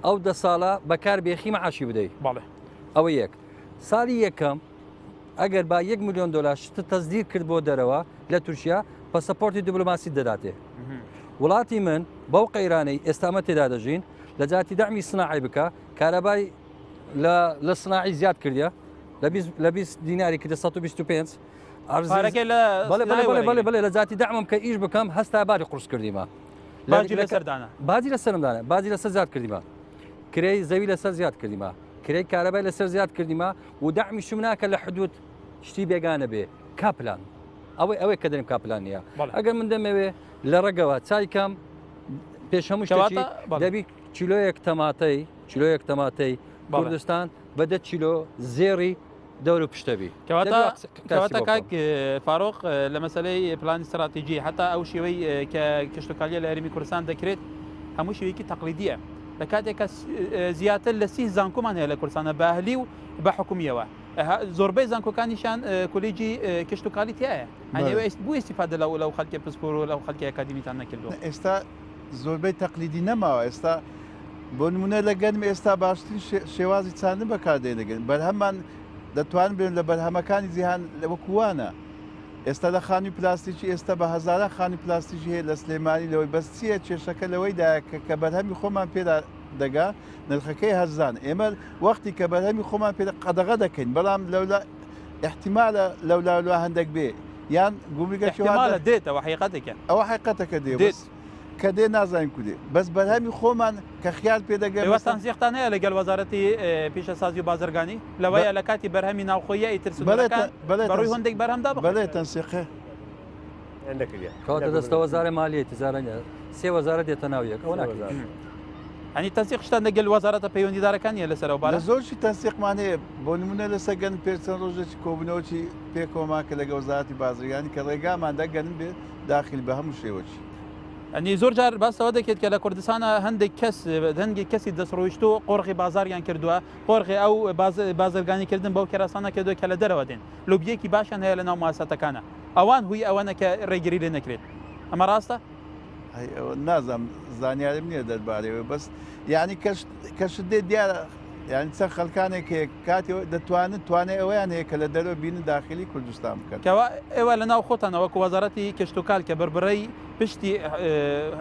ئەو دە ساڵە بەکار بێخی معاشی بدەیت بەڵێ ئەوە یەک ساڵی یەکەم ئەگەر با یەک میلیۆن دلار شتت تەزدیر کرد بۆ دەرەوە لە تورکیا پەسەپۆرتی دیبلۆماسی دەداتێ وڵاتی من بەو قەیرانەی ئێستامە تێدا دەژین لە جاتی دەعمی سناعی بکە کارەبای لە سناعی زیاد کردە لە 20 دیناری کردە 125 پارەکەی لە بەڵێ بەڵێ بەڵێ بەڵێ بەڵێ لە جاتی دەعمم کە ئیش بکەم هەستا باری قورس کردیمە باجی لەسەر دانا باجی لەسەرم دانا باجی لەسەر زیاد کردیمە کرێی زەوی لەسەر زیاد کردیمە کرێی کارەبای لەسەر زیاد کردیمە و دەعمیشم ناکە لە حدود شتی بێگانە بێ کاپلان ئەوەی ئەوەی کە دەرم کاپلان نییە ئەگەر من دەمەوێ لە ڕێگەوە چای کەم پێش هەموو شتێکی دەبی کیلۆیەک تەماتەی کیلۆیەک تەماتەی کوردستان بە دە کیلۆ زێڕی دەور و پشتە بی کەواتە کاک فاروق لە مەسلەی پلانی استراتیژی حتا ئەو شێوەی کە کشتتوکالیە لە هەرێمی کوردستان دەکرێت هەموو شێوەیەکی تەقلیدیە لە کاتێک کە زیاتر لە سی زانکۆمان هەیە لە کوردستانە بە ئەهلی و بە حکومیەوە. زۆربەی زانکۆکانیشان کۆلیجی کشتتوکالی تایە بۆ ئیسیفادە لەو لەو خەلکی پسپۆر و لەو خەلکی ئەکادیمیتان نەکردو ئێستا زۆربەی تەقلیدی نەماوە ئێستا بۆ نمونە لە گەنم ئێستا باشترین شێوازی چاندن بەکاردێنەگەن بەرهەمان دەتوان بێن لە بەرهەمەکانی جیهان لە وەکووانە ئێستا لە خانووی پلاستیکی ئێستا بە هەزاران خانووی پلاستیکی هەیە لە سلێمانی لەوەی بەس چییە کێشەکە لەوەیدایە کە کە بەرهەمی خۆمان پێدا دەگا نرخەکەی هەرزان ئێمە وەختی کە بەرهەمی خۆمان پێ قەدەغە دەکەین بەڵام لەولا احتیمالە لەولاولا هەندێک بێ یان گومرگە احتیمالە دێتەوە حقیقەتێکە ئەوە حقیقەتەکە دێ بەس کە دێ نازانین کو دێ بەس بەرهەمی خۆمان کە خیار پێ دەگەن ئێوە تەنسیقتان هەیە لەگەل وەزارەتی پیشەسازی و بازرگانی لەوەیە لە کاتی بەرهەمی ناوخۆیە ئیتر سنوورەکان بەڕووی هەندێک بەرهەمدا بخرێت؟ بەڵێ تەنسیقە. کەواتە دەستە وەزارە مالیە تجارە نیە سێ وەزارەت دێتە ناو یەک ئەوە ناکرێت. ئەنی تەنسیق شتان لەگەل وەزارەتە پەیوەندیدارەکان نیە لەسەر ئەو بارە؟ لە زۆر شتی تەنسیقمان هەیە بۆ نمونە لەسەر گەنم پێش چەند ڕۆژێکی کۆبوونەوەکی پێکەوەمان کرد لەگەڵ وەزارەتی بازرگانی کە ڕێگامان دا گەنم بێ داخیل بە هەموو شێوەکی. ئەنی زۆر جار باس لەوە دەکرێت کە لە کوردستانە هەندێک کەس هەندێک کەسی دەستڕۆیشتوو قۆرغی بازاریان کردووە قۆرغی ئەو بازرگانی کردن بەو کەرەسانە کردووە کە لە دەرەوە دێن لۆبیەکی باشیان هەیە لە ناو مواسەتەکانە ئەوان هوی ئەوەنە کە ڕێگری لێ نەکرێت ئەمە ڕاستە؟ هەی ئەوە نازانم زانیاریم نییە دەربارەیەوە بەس یعنی کەشت دێت دیارە یعنی چەند خەڵکانێک هەیە کاتی دەتوانن توانای ئەوەیان هەیە کە لە دەرەوە بینن داخلی کوردستان بکەن. کەوا ئێوە لە ناو خۆتانە وەکو وەزارەتی کشتوکال کە بڕبڕەی پشتی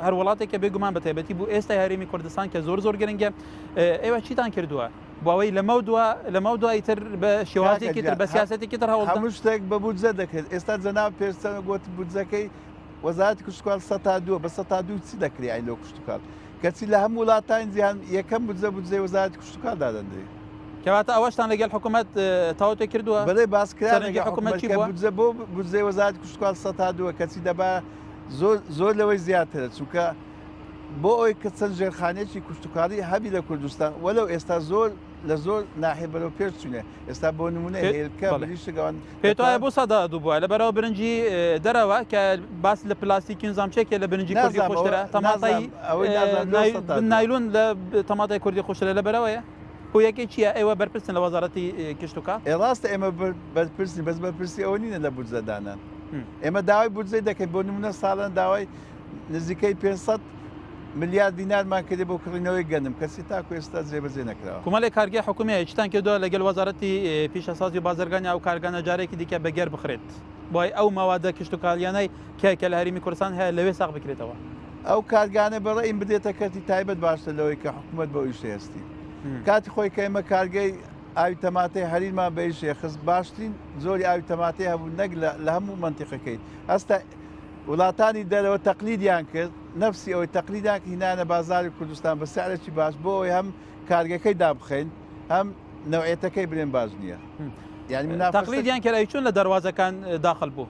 هەر وڵاتێکە بێگومان بە تایبەتی بۆ ئێستای هەرێمی کوردستان کە زۆر زۆر گرنگە ئێوە چیتان کردووە بۆ ئەوەی لەمەو دوا لەمەو دوا ئیتر بە شێوازێکی تر بە سیاسەتێکی تر هەوڵ هەموو شتێک بە بودجە دەکرێت ئێستا جەناب پێشتر گوت بودجەکەی وەزارەتی کشتوکاڵ سەتا دووە بە سەتا دوو چ دەکرێ ئەی لۆ کشتوکاڵ کەچی لە هەموو وڵاتانی جیهان یەکەم بودجە بودجەی وەزارەتی کشتوکاڵ دادەندرێ. کەواتە ئەوەشتان لەگەڵ حکوومەت تاوتوێ کردووە؟ بەڵێ باس کرا لەگەڵ حکوومەت کە بودجە بۆ بودجەی وەزارەتی کشتوکاڵ سەتا دووە کەچی دەبا زۆر زۆر لەوەی زیاترە چونکە بۆ ئەوەی کە چەند ژێرخانێکی کشتوکاڵی هەبی لە کوردستان وەلەو ئێستا زۆر لە زۆر ناحیە بەرەو پێش چوینە ئێستا بۆ نمونە هێلکە مریشک ئەوان پێت وایە بۆ سەدا دوو بووە لەبەرەوە برنجی دەرەوە کە باس لە پلاستیکی نزام چێکێ لە برنجی کوردی خۆشترە تەماتای نایلۆن لە تەماتای کوردی خۆشترە لەبەرەوەیە هۆیەکەی چییە ئێوە بەرپرسن لە وەزارەتی کشتوکاڵ؟ ئێ ڕاستە ئێمە بەرپرسین بەس بەرپرسی ئەوە نینە لە بودجە دانان ئێمە داوای بودجەی دەکەین بۆ نمونە ساڵان داوای نزیکەی 500 ملیار دینارمان کردی بۆ کڕینەوەی گەنم کەچی تاکو ئێستا جێبەجێ نەکراوە. کۆمەڵێک کارگەی حکومی هەیە چیتان کردووە لەگەل وەزارەتی پیشەسازی و بازرگانی ئەو کارگانە جارێکی دیکە بەگەر بخرێت بۆی ئەو مەوادە کشتوکاڵیانەی کە کە لە هەرێمی کوردستان هەیە لەوێ ساغ بکرێتەوە؟ ئەو کارگانە بە ڕەئیم بدرێتە کەرتی تایبەت باشتر لەوەی کە حکومەت بەو ئیشە هەستی. کاتی خۆی کە ئێمە کارگەی ئاوی تەماتەی هەریرمان بە ئیشێ خست باشترین جۆری ئاوی تەماتەی هەبوو نەک لە هەموو مەنتیقەکەی هەستە وڵاتانی دەرەوە تەقلیدیان کرد نەفسی ئەوەی تەقلیدیان کرد هینانە بازاری کوردستان بە سعرێکی باش بۆ ئەوەی هەم کارگەکەی دابخەین هەم نەوعێتەکەی بلێن باش نییە یعنی منافسە تەقلیدیان کرد ئەی چۆن لە دەروازەکان داخل بوو؟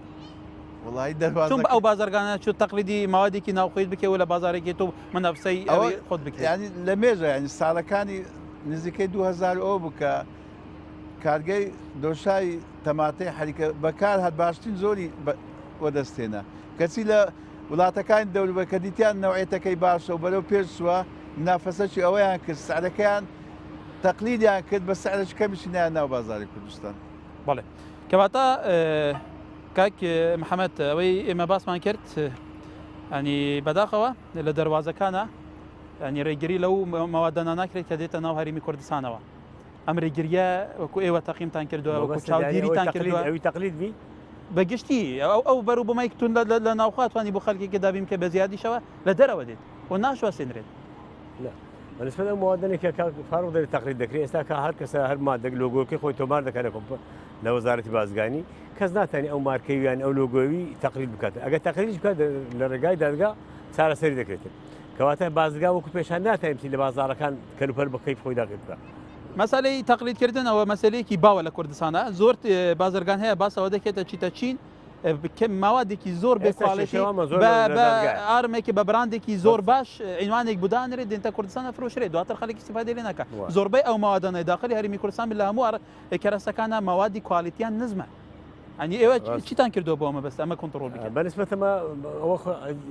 وڵی دەروازە چۆن ئەو بازرگانە چۆ تەقلیدی ماوادێکی ناوخۆیت بکەی و لە بازارێکی تۆ منافسەی ئەوەی خۆت بکەی یعنی لە مێژە یعنی ساڵەکانی نزیکەی 2000 ئەوە بوو کە کارگەی دۆشای تەماتەی حەریکە بەکار هات باشترین زۆری وەدەستهێنا کەچی لە وڵاتەکانی دەوروبەر کە دیتیان نەوعێتەکەی باشە و بەرەو پێش چووە منافەسەکی ئەوەیان کرد سعرەکەیان تەقلیدیان کرد بە سعرێکی کەمیشی نایان ناو بازاری کوردستان. بەڵێ کەواتە کاک محەممەد ئەوەی ئێمە باسمان کرد ئەنی بەداخەوە لە دەواازەکانە ئەنی ڕێگری لەو مەوادەنا ناکرێت کە دێتە ناو هەرمی کوردستانەوە ئەم ڕێگریە وەکو ئێوە تەقیمتان کردووە وەکو چاودێریتان کردووە ئەوی تەقلید بی بە گشتی ئەو ئەو بەرو بۆمای تون لە ناوخوا توانی بۆ خەلکێکی دابین بکە بە زیادیشەوە لە دەرەوە دێت و ناشواسێنرێت. نا بەنسبەت ئەو موادانەی کە کاک فاروق دەرێ تەقلید دەکرێت ئێستا کە هەر کەسە هەر مادەک لۆگۆکەی خۆی تۆمار دەکات لە کۆمپ لە وەزارەتی بازرگانی کەس ناتوانێت ئەو مارکەی یان ئەو لۆگۆوی تەقلید بکات ئەگەر تەقلیدیش بکات لە ڕێگای دادگا چارەسەری دەکرێت کەواتە بازرگان وەکو پێشان ناتوانێت بچیت لە بازاڕەکان کەلوپەل بە کەیف خۆی داخل بکات. مەسەلەی تەقلیدکردن ئەوە مەسەلەیەکی باوە لە کوردستانە زۆر بازرگان هەیە باس ئەوە دەکێتە چیتە چین ماوادێکی زۆر بێ quality بە ئارمێکی بە براندێکی زۆر باش عینوانێک بدانرێت دێنتە کوردستان ئەفرۆشرێت دواتر خەڵک ئیستیفادەی لێ ناکات زۆربەی ئەو ماوادانەی داخلی هەرێمی کوردستان لە هەموو کەرەسەکانە مەوادی quality یان نزمە. ئەنی ئێوە چیتان کردووە بۆ مەبەست ئەمە کۆنتڕۆڵ بکەن؟ بەنسبەتەمە ئەوە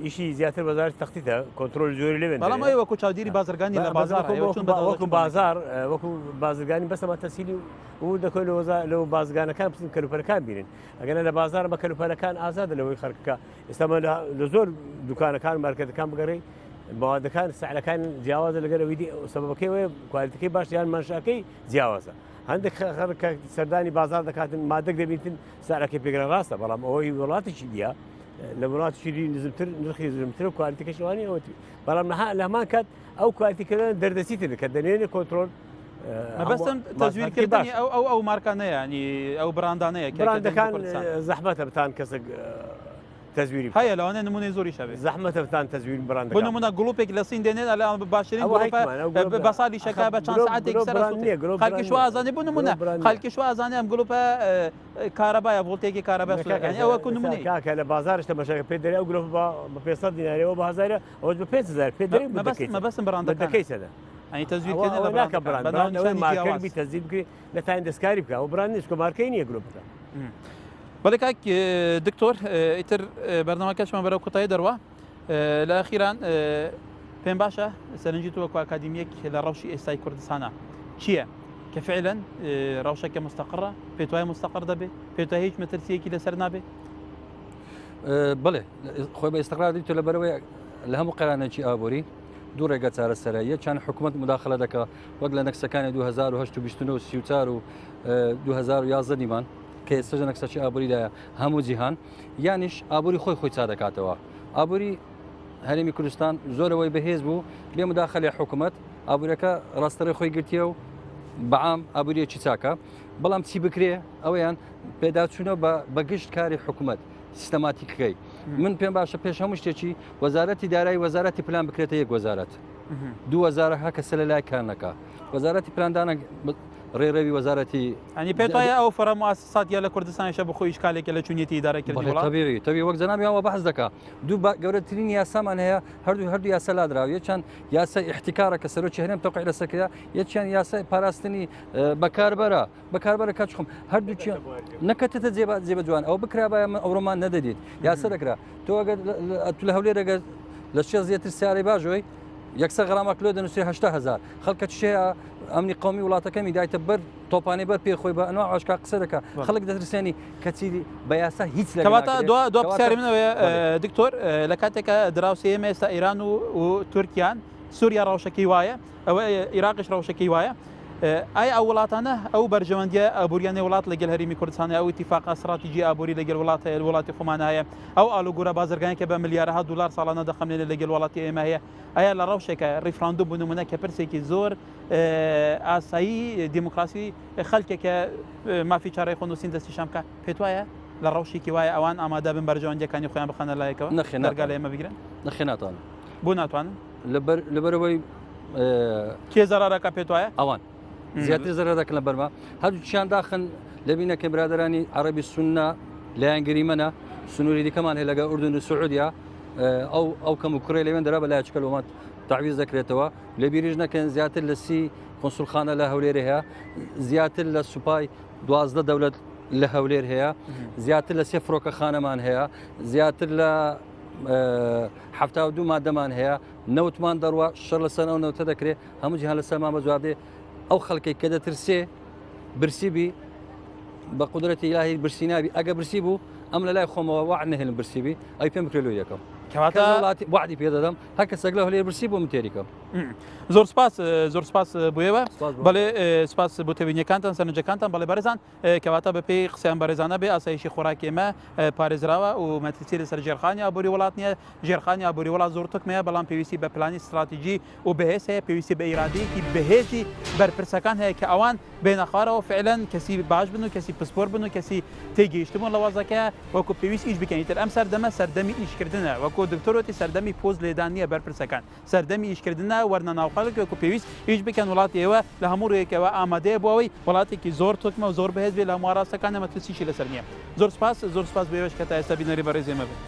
ئیشی زیاتر وەزارەتی تەختیتە کۆنترۆل زۆری لێ بەڵام ئەوە وەکو چاودێری بازرگانی لە بازار وەکو بازار وەکو بازرگانی بەسەما تەسیلی و دەکۆ لە وەزا لەو بازرگانەکان بچن کەلوپەلەکان بینن ئەگەر لە بازار بە کەلوپەلەکان ئازادە لەوەی خەڵکەکە ئێستا لە زۆر دوکانەکان مارکێتەکان بگەڕێی مەوادەکان سعرەکان جیاوازە لەگەر ئەوی دی سەبەبەکەی وەیە کوالیتەکەی باش یان مەنشەکەی جیاوازە هەندێک خەڵک کە سەردانی بازار دەکاتن مادەک دەبینتن سعرەکەی پێگرە ڕاستە بەڵام ئەوەی وڵاتێکی دیە لە وڵاتێکی دی نزمتر نرخی نزمتر و کوالیتەکەش ئەوانی ئەوەتی بەڵام لە هەمان کات ئەو کوالیتیکردن دەردەچیتن کە دەنێنێ کۆنترۆل مەبەستم تەزویرکردنی ئەو ئەو ئەو مارکانەیە ینی ئەو براندانەیە کە براندەکان زەحمەتە بتان کەسێک تەزویری بکات. هەیە لەوانەیە نمونەی زۆریش هەبێ. زەحمەتە بتان تەزویر براندەکان بۆ نمونە گڵوپێک لە سین دێنێت ئەلێ ئەمە باشترین ئەوە گڵوپە هەیتمان، ئەو گڵوپ بە سالی ئەخە شەکا بە چەند گرۆ سەعاتێک گرۆ سەر براند ئەسوتێ نییە گرۆ براند خەلکیش وا نییە ئەزانێ بۆ گرۆ نمونە براند نییە. خەلکیش وا ئەزانێ ئەم گڵوپە کارەبایە ڤۆڵتێکی کارەبا نە سوتێ کاکە یانی ئەوە کو ئێستا نمونەی کاکە لە بازاڕیش تەماشاکە پێت دەرێ ئەو گرۆپە بە بە 500 دینارێ ئەوە بە هەزارە ئەوەش بە 5000 پێت دەرێ مەبەست مدەکەی چەند مەبەستم براندەکانە مدەکەی چەندە یانی ئەوە تەزویرکردن لە ئەوە ناکە براندەکان براند بە براند ئەوەیە ناونیشانی مارکەر جیاواز بی تەزویر بکرێ نەتانی دەستکاری بکە ئەوە براند نییە چونکە مارکەی نییە گرۆپەکە. بەڵێ کاک دکتۆر ئیتر بەرنامەکەشمان بەرەو کۆتایی دەڕوا لە ئەخیران پێم باشە سەرنجی تۆ وەکو ئەکادیمیەک لە ڕەوشی ئێستای کوردستانە چییە کە فعلەن ڕەوشەکە مستەقڕە پێت وایە مستەقڕ دەبێ پێت وایە هیچ مەترسیەکی لەسەر نابێ بڵێ خۆی بە ئێستقرار دیتۆ لە بەرەوەی لە هەموو قەرانێکی ئابووری دوو ڕێگە چارەسەرە یەکیان حکوومەت مداخلە دەکا وەک لە نەکسەکانی 2008 و 29 34 و 2011 دیمان کە ئێستا لە نەکسەکی ئابووریدایە هەموو جیهان یانیش ئابووری خۆی خۆی چا دەکاتەوە ئابووری هەرێمی کوردستان زۆرەوەی بەهێز بوو بێ مداخلەی حکوومەت ئابوورەکە ڕاستەڕێ خۆی گرتیە و بەعام ئابووریەکی چاکە بەڵام چی بکرێ ئەویان پێداچوونەوە بە بەگشت کاری حکوومەت سیستەماتیکەکەی من پێم باشە پێش هەموو شتێکی وەزارەتی دارایی وەزارەتی پلان بکرێتە یەک وەزارەت دوو وەزارە هە کەسە لە لای کار نەکا وەزارەتی پلاندانە ڕێڕەوی وەزارەتی ئەنی پێت وایە ئەو فەرە موسساتیە لە کوردستانیشە بخۆی ئیشکالێکە لە چونیەتی ئیدارەکردنی وڵات؟ تەبیعی تەبیعی وەک جەنابیان وە بەحس دەکا دوو گەورەترین یاسامان هەیە هەردوو هەردوو یاسا لادراوە یەکیان یاسای ئیحتیکارە کە سەرۆکی هەرێم تەوقیع لەسەر کرا یەکیان یاسای پاراستنی بەکاربەرە بەکاربەرە کاچ خۆم هەردووکیان نەکەتەتە جێبە جێبە جوان ئەو بکرابایە من ئەوڕۆمان نەدەدیت یاسا دەکرا تۆ ئەگەر تو لە هەولێر ئەگەر لە شێ زیاتر سیارەی باژۆی یەکسەر غەرامە کلۆ دەنووسێ 80 هزار خەڵکە چێە ئەمنی قومی وڵاتەکەمی دایتە بەر تۆپانی بەر پێ خۆی بە ئەنوا ئاشکا قسە دەکا خەڵک دەترسێنی کەچی بە یاسا هیچ لە کەواتە دو دو پرسیاری منەوەیە دکتۆر لە کاتێکە دراوسێ ئێمە ئێستا ئێران و و تورکیان سووریا ڕەوشەکەی وایە ئەوە ئیراقیش ڕەوشەکەی وایە ئایا ئەو وڵاتانە ئەو بەرژەوەندیە ئابووریانەی وڵات لەگەل هەرێمی کوردستان ئەو ئیتیفاقە ئەستراتیجی ئابووری لەگەل وڵات هەیە وڵاتی خۆمان هەیە ئەو ئالوگورە بازرگانی کە بە ملیارەها دلار ساڵانە دەخەملێنێ لەگەل وڵاتی ئێمە هەیە ئایا لە ڕەوشێکە ڕیفراندوم بۆ نمونە کە پرسێکی زۆر ئاسایی دیموکراسی خەلکێکە مافی چارەی خۆنووسین دەستنیشان بکە پێت وایە لە ڕەوشێکی وایە ئەوان ئامادە بن بەرژەوەندیەکانی خۆیان بخەنە لایەکەوە نەخێ دەرگا لە ئێمە بگرن نەخێ ناتوانن بۆ ناتوانن لەبەر لەبەرەوەی کێ زەرارەکە پێت وایە ئەوان زیاتر زەرەر دەکەن لە بەرما هەردووکیان داخن لەبینەکە برادرانی عەربی سونە لایەنگری منە سنووری دیکەمان هەیە لەگە ئوردن و سعودیا ئەو ئەو کەم و کوڕێ لەوێن دەرا بە لایچکە لۆمات تعویز دەکرێتەوە لە بیریش نەکەن زیاتر لە سی قنسولخانە لە هەولێر هەیە زیاتر لە سوپای دوازدە دەولەت لە هەولێر هەیە زیاتر لە سێ فڕۆکەخانەمان هەیە زیاتر لە 72 مادەمان هەیە نەوتمان دەڕوا شەر لەسەر ئەو نەوتە دەکرێت هەموو جیهان لەسەرمان بە جواب دێ ئەو خەڵکێک کە دەترسێ برسی بی بە قدرەتی ئیلاهی برسی نابی ئەگە برسی بوو ئەم لە لای خۆمەوە وعد نهێنم برسی بی ئەی پێم بکرێ لۆی دەکەم کەواتە وڵاتی وعدی پێ دەدەم هەر کەسێک لە هەولێر برسی بوو من تێریکەم زۆر سپاس زۆر سپاس بۆ ئێوە بەڵێ سپاس بۆ تێبینیەکانتان سەرنجەکانتان بەڵێ بەرزان کەواتە بەپێی قسەیان بەڕێزانە بێ ئاسایشی خۆراکی ئێمە پارێزراوە و مەترسی لەسەر ژێرخانی ئابووری وڵات نییە ژێرخانی ئابووری وڵات زۆر تۆکمەیە بەڵام پێویستی بە پلانی ستراتیجی و بەهێز هەیە پێویستی بە ئیرادەیەکی بەهێزی بەرپرسەکان هەیە کە ئەوان بێنە خوارەوە فعلەن کەسی باش بن و کەسی پسپۆر بن و کەسی تێگەیشتبوون لە وەزەکە وەکو پێویست ئیش بکەن ئیتر ئەم سەردەمە سەردەمی ئیشکردنە وەکو دکتۆر وتی سەردەمی پۆز لێدان نییە بەرپرسەکان سەردەمی ئیشکردنە وەرنە ناو خەڵک وەکو پێویست ئیش بکەن وڵاتی ئێوە لە هەموو ڕوویەکەوە ئامادەیە بۆ ئەوەی وڵاتێکی زۆر تۆکمە و زۆر بەهێز بێت لە هەموو ئاراستەکانە مەترسیشی لەسەر نییە زۆر سوپاس زۆر سوپاس بۆ ئێوەش کە تا ئێستا بینەری بەڕێزی ئێمە بن.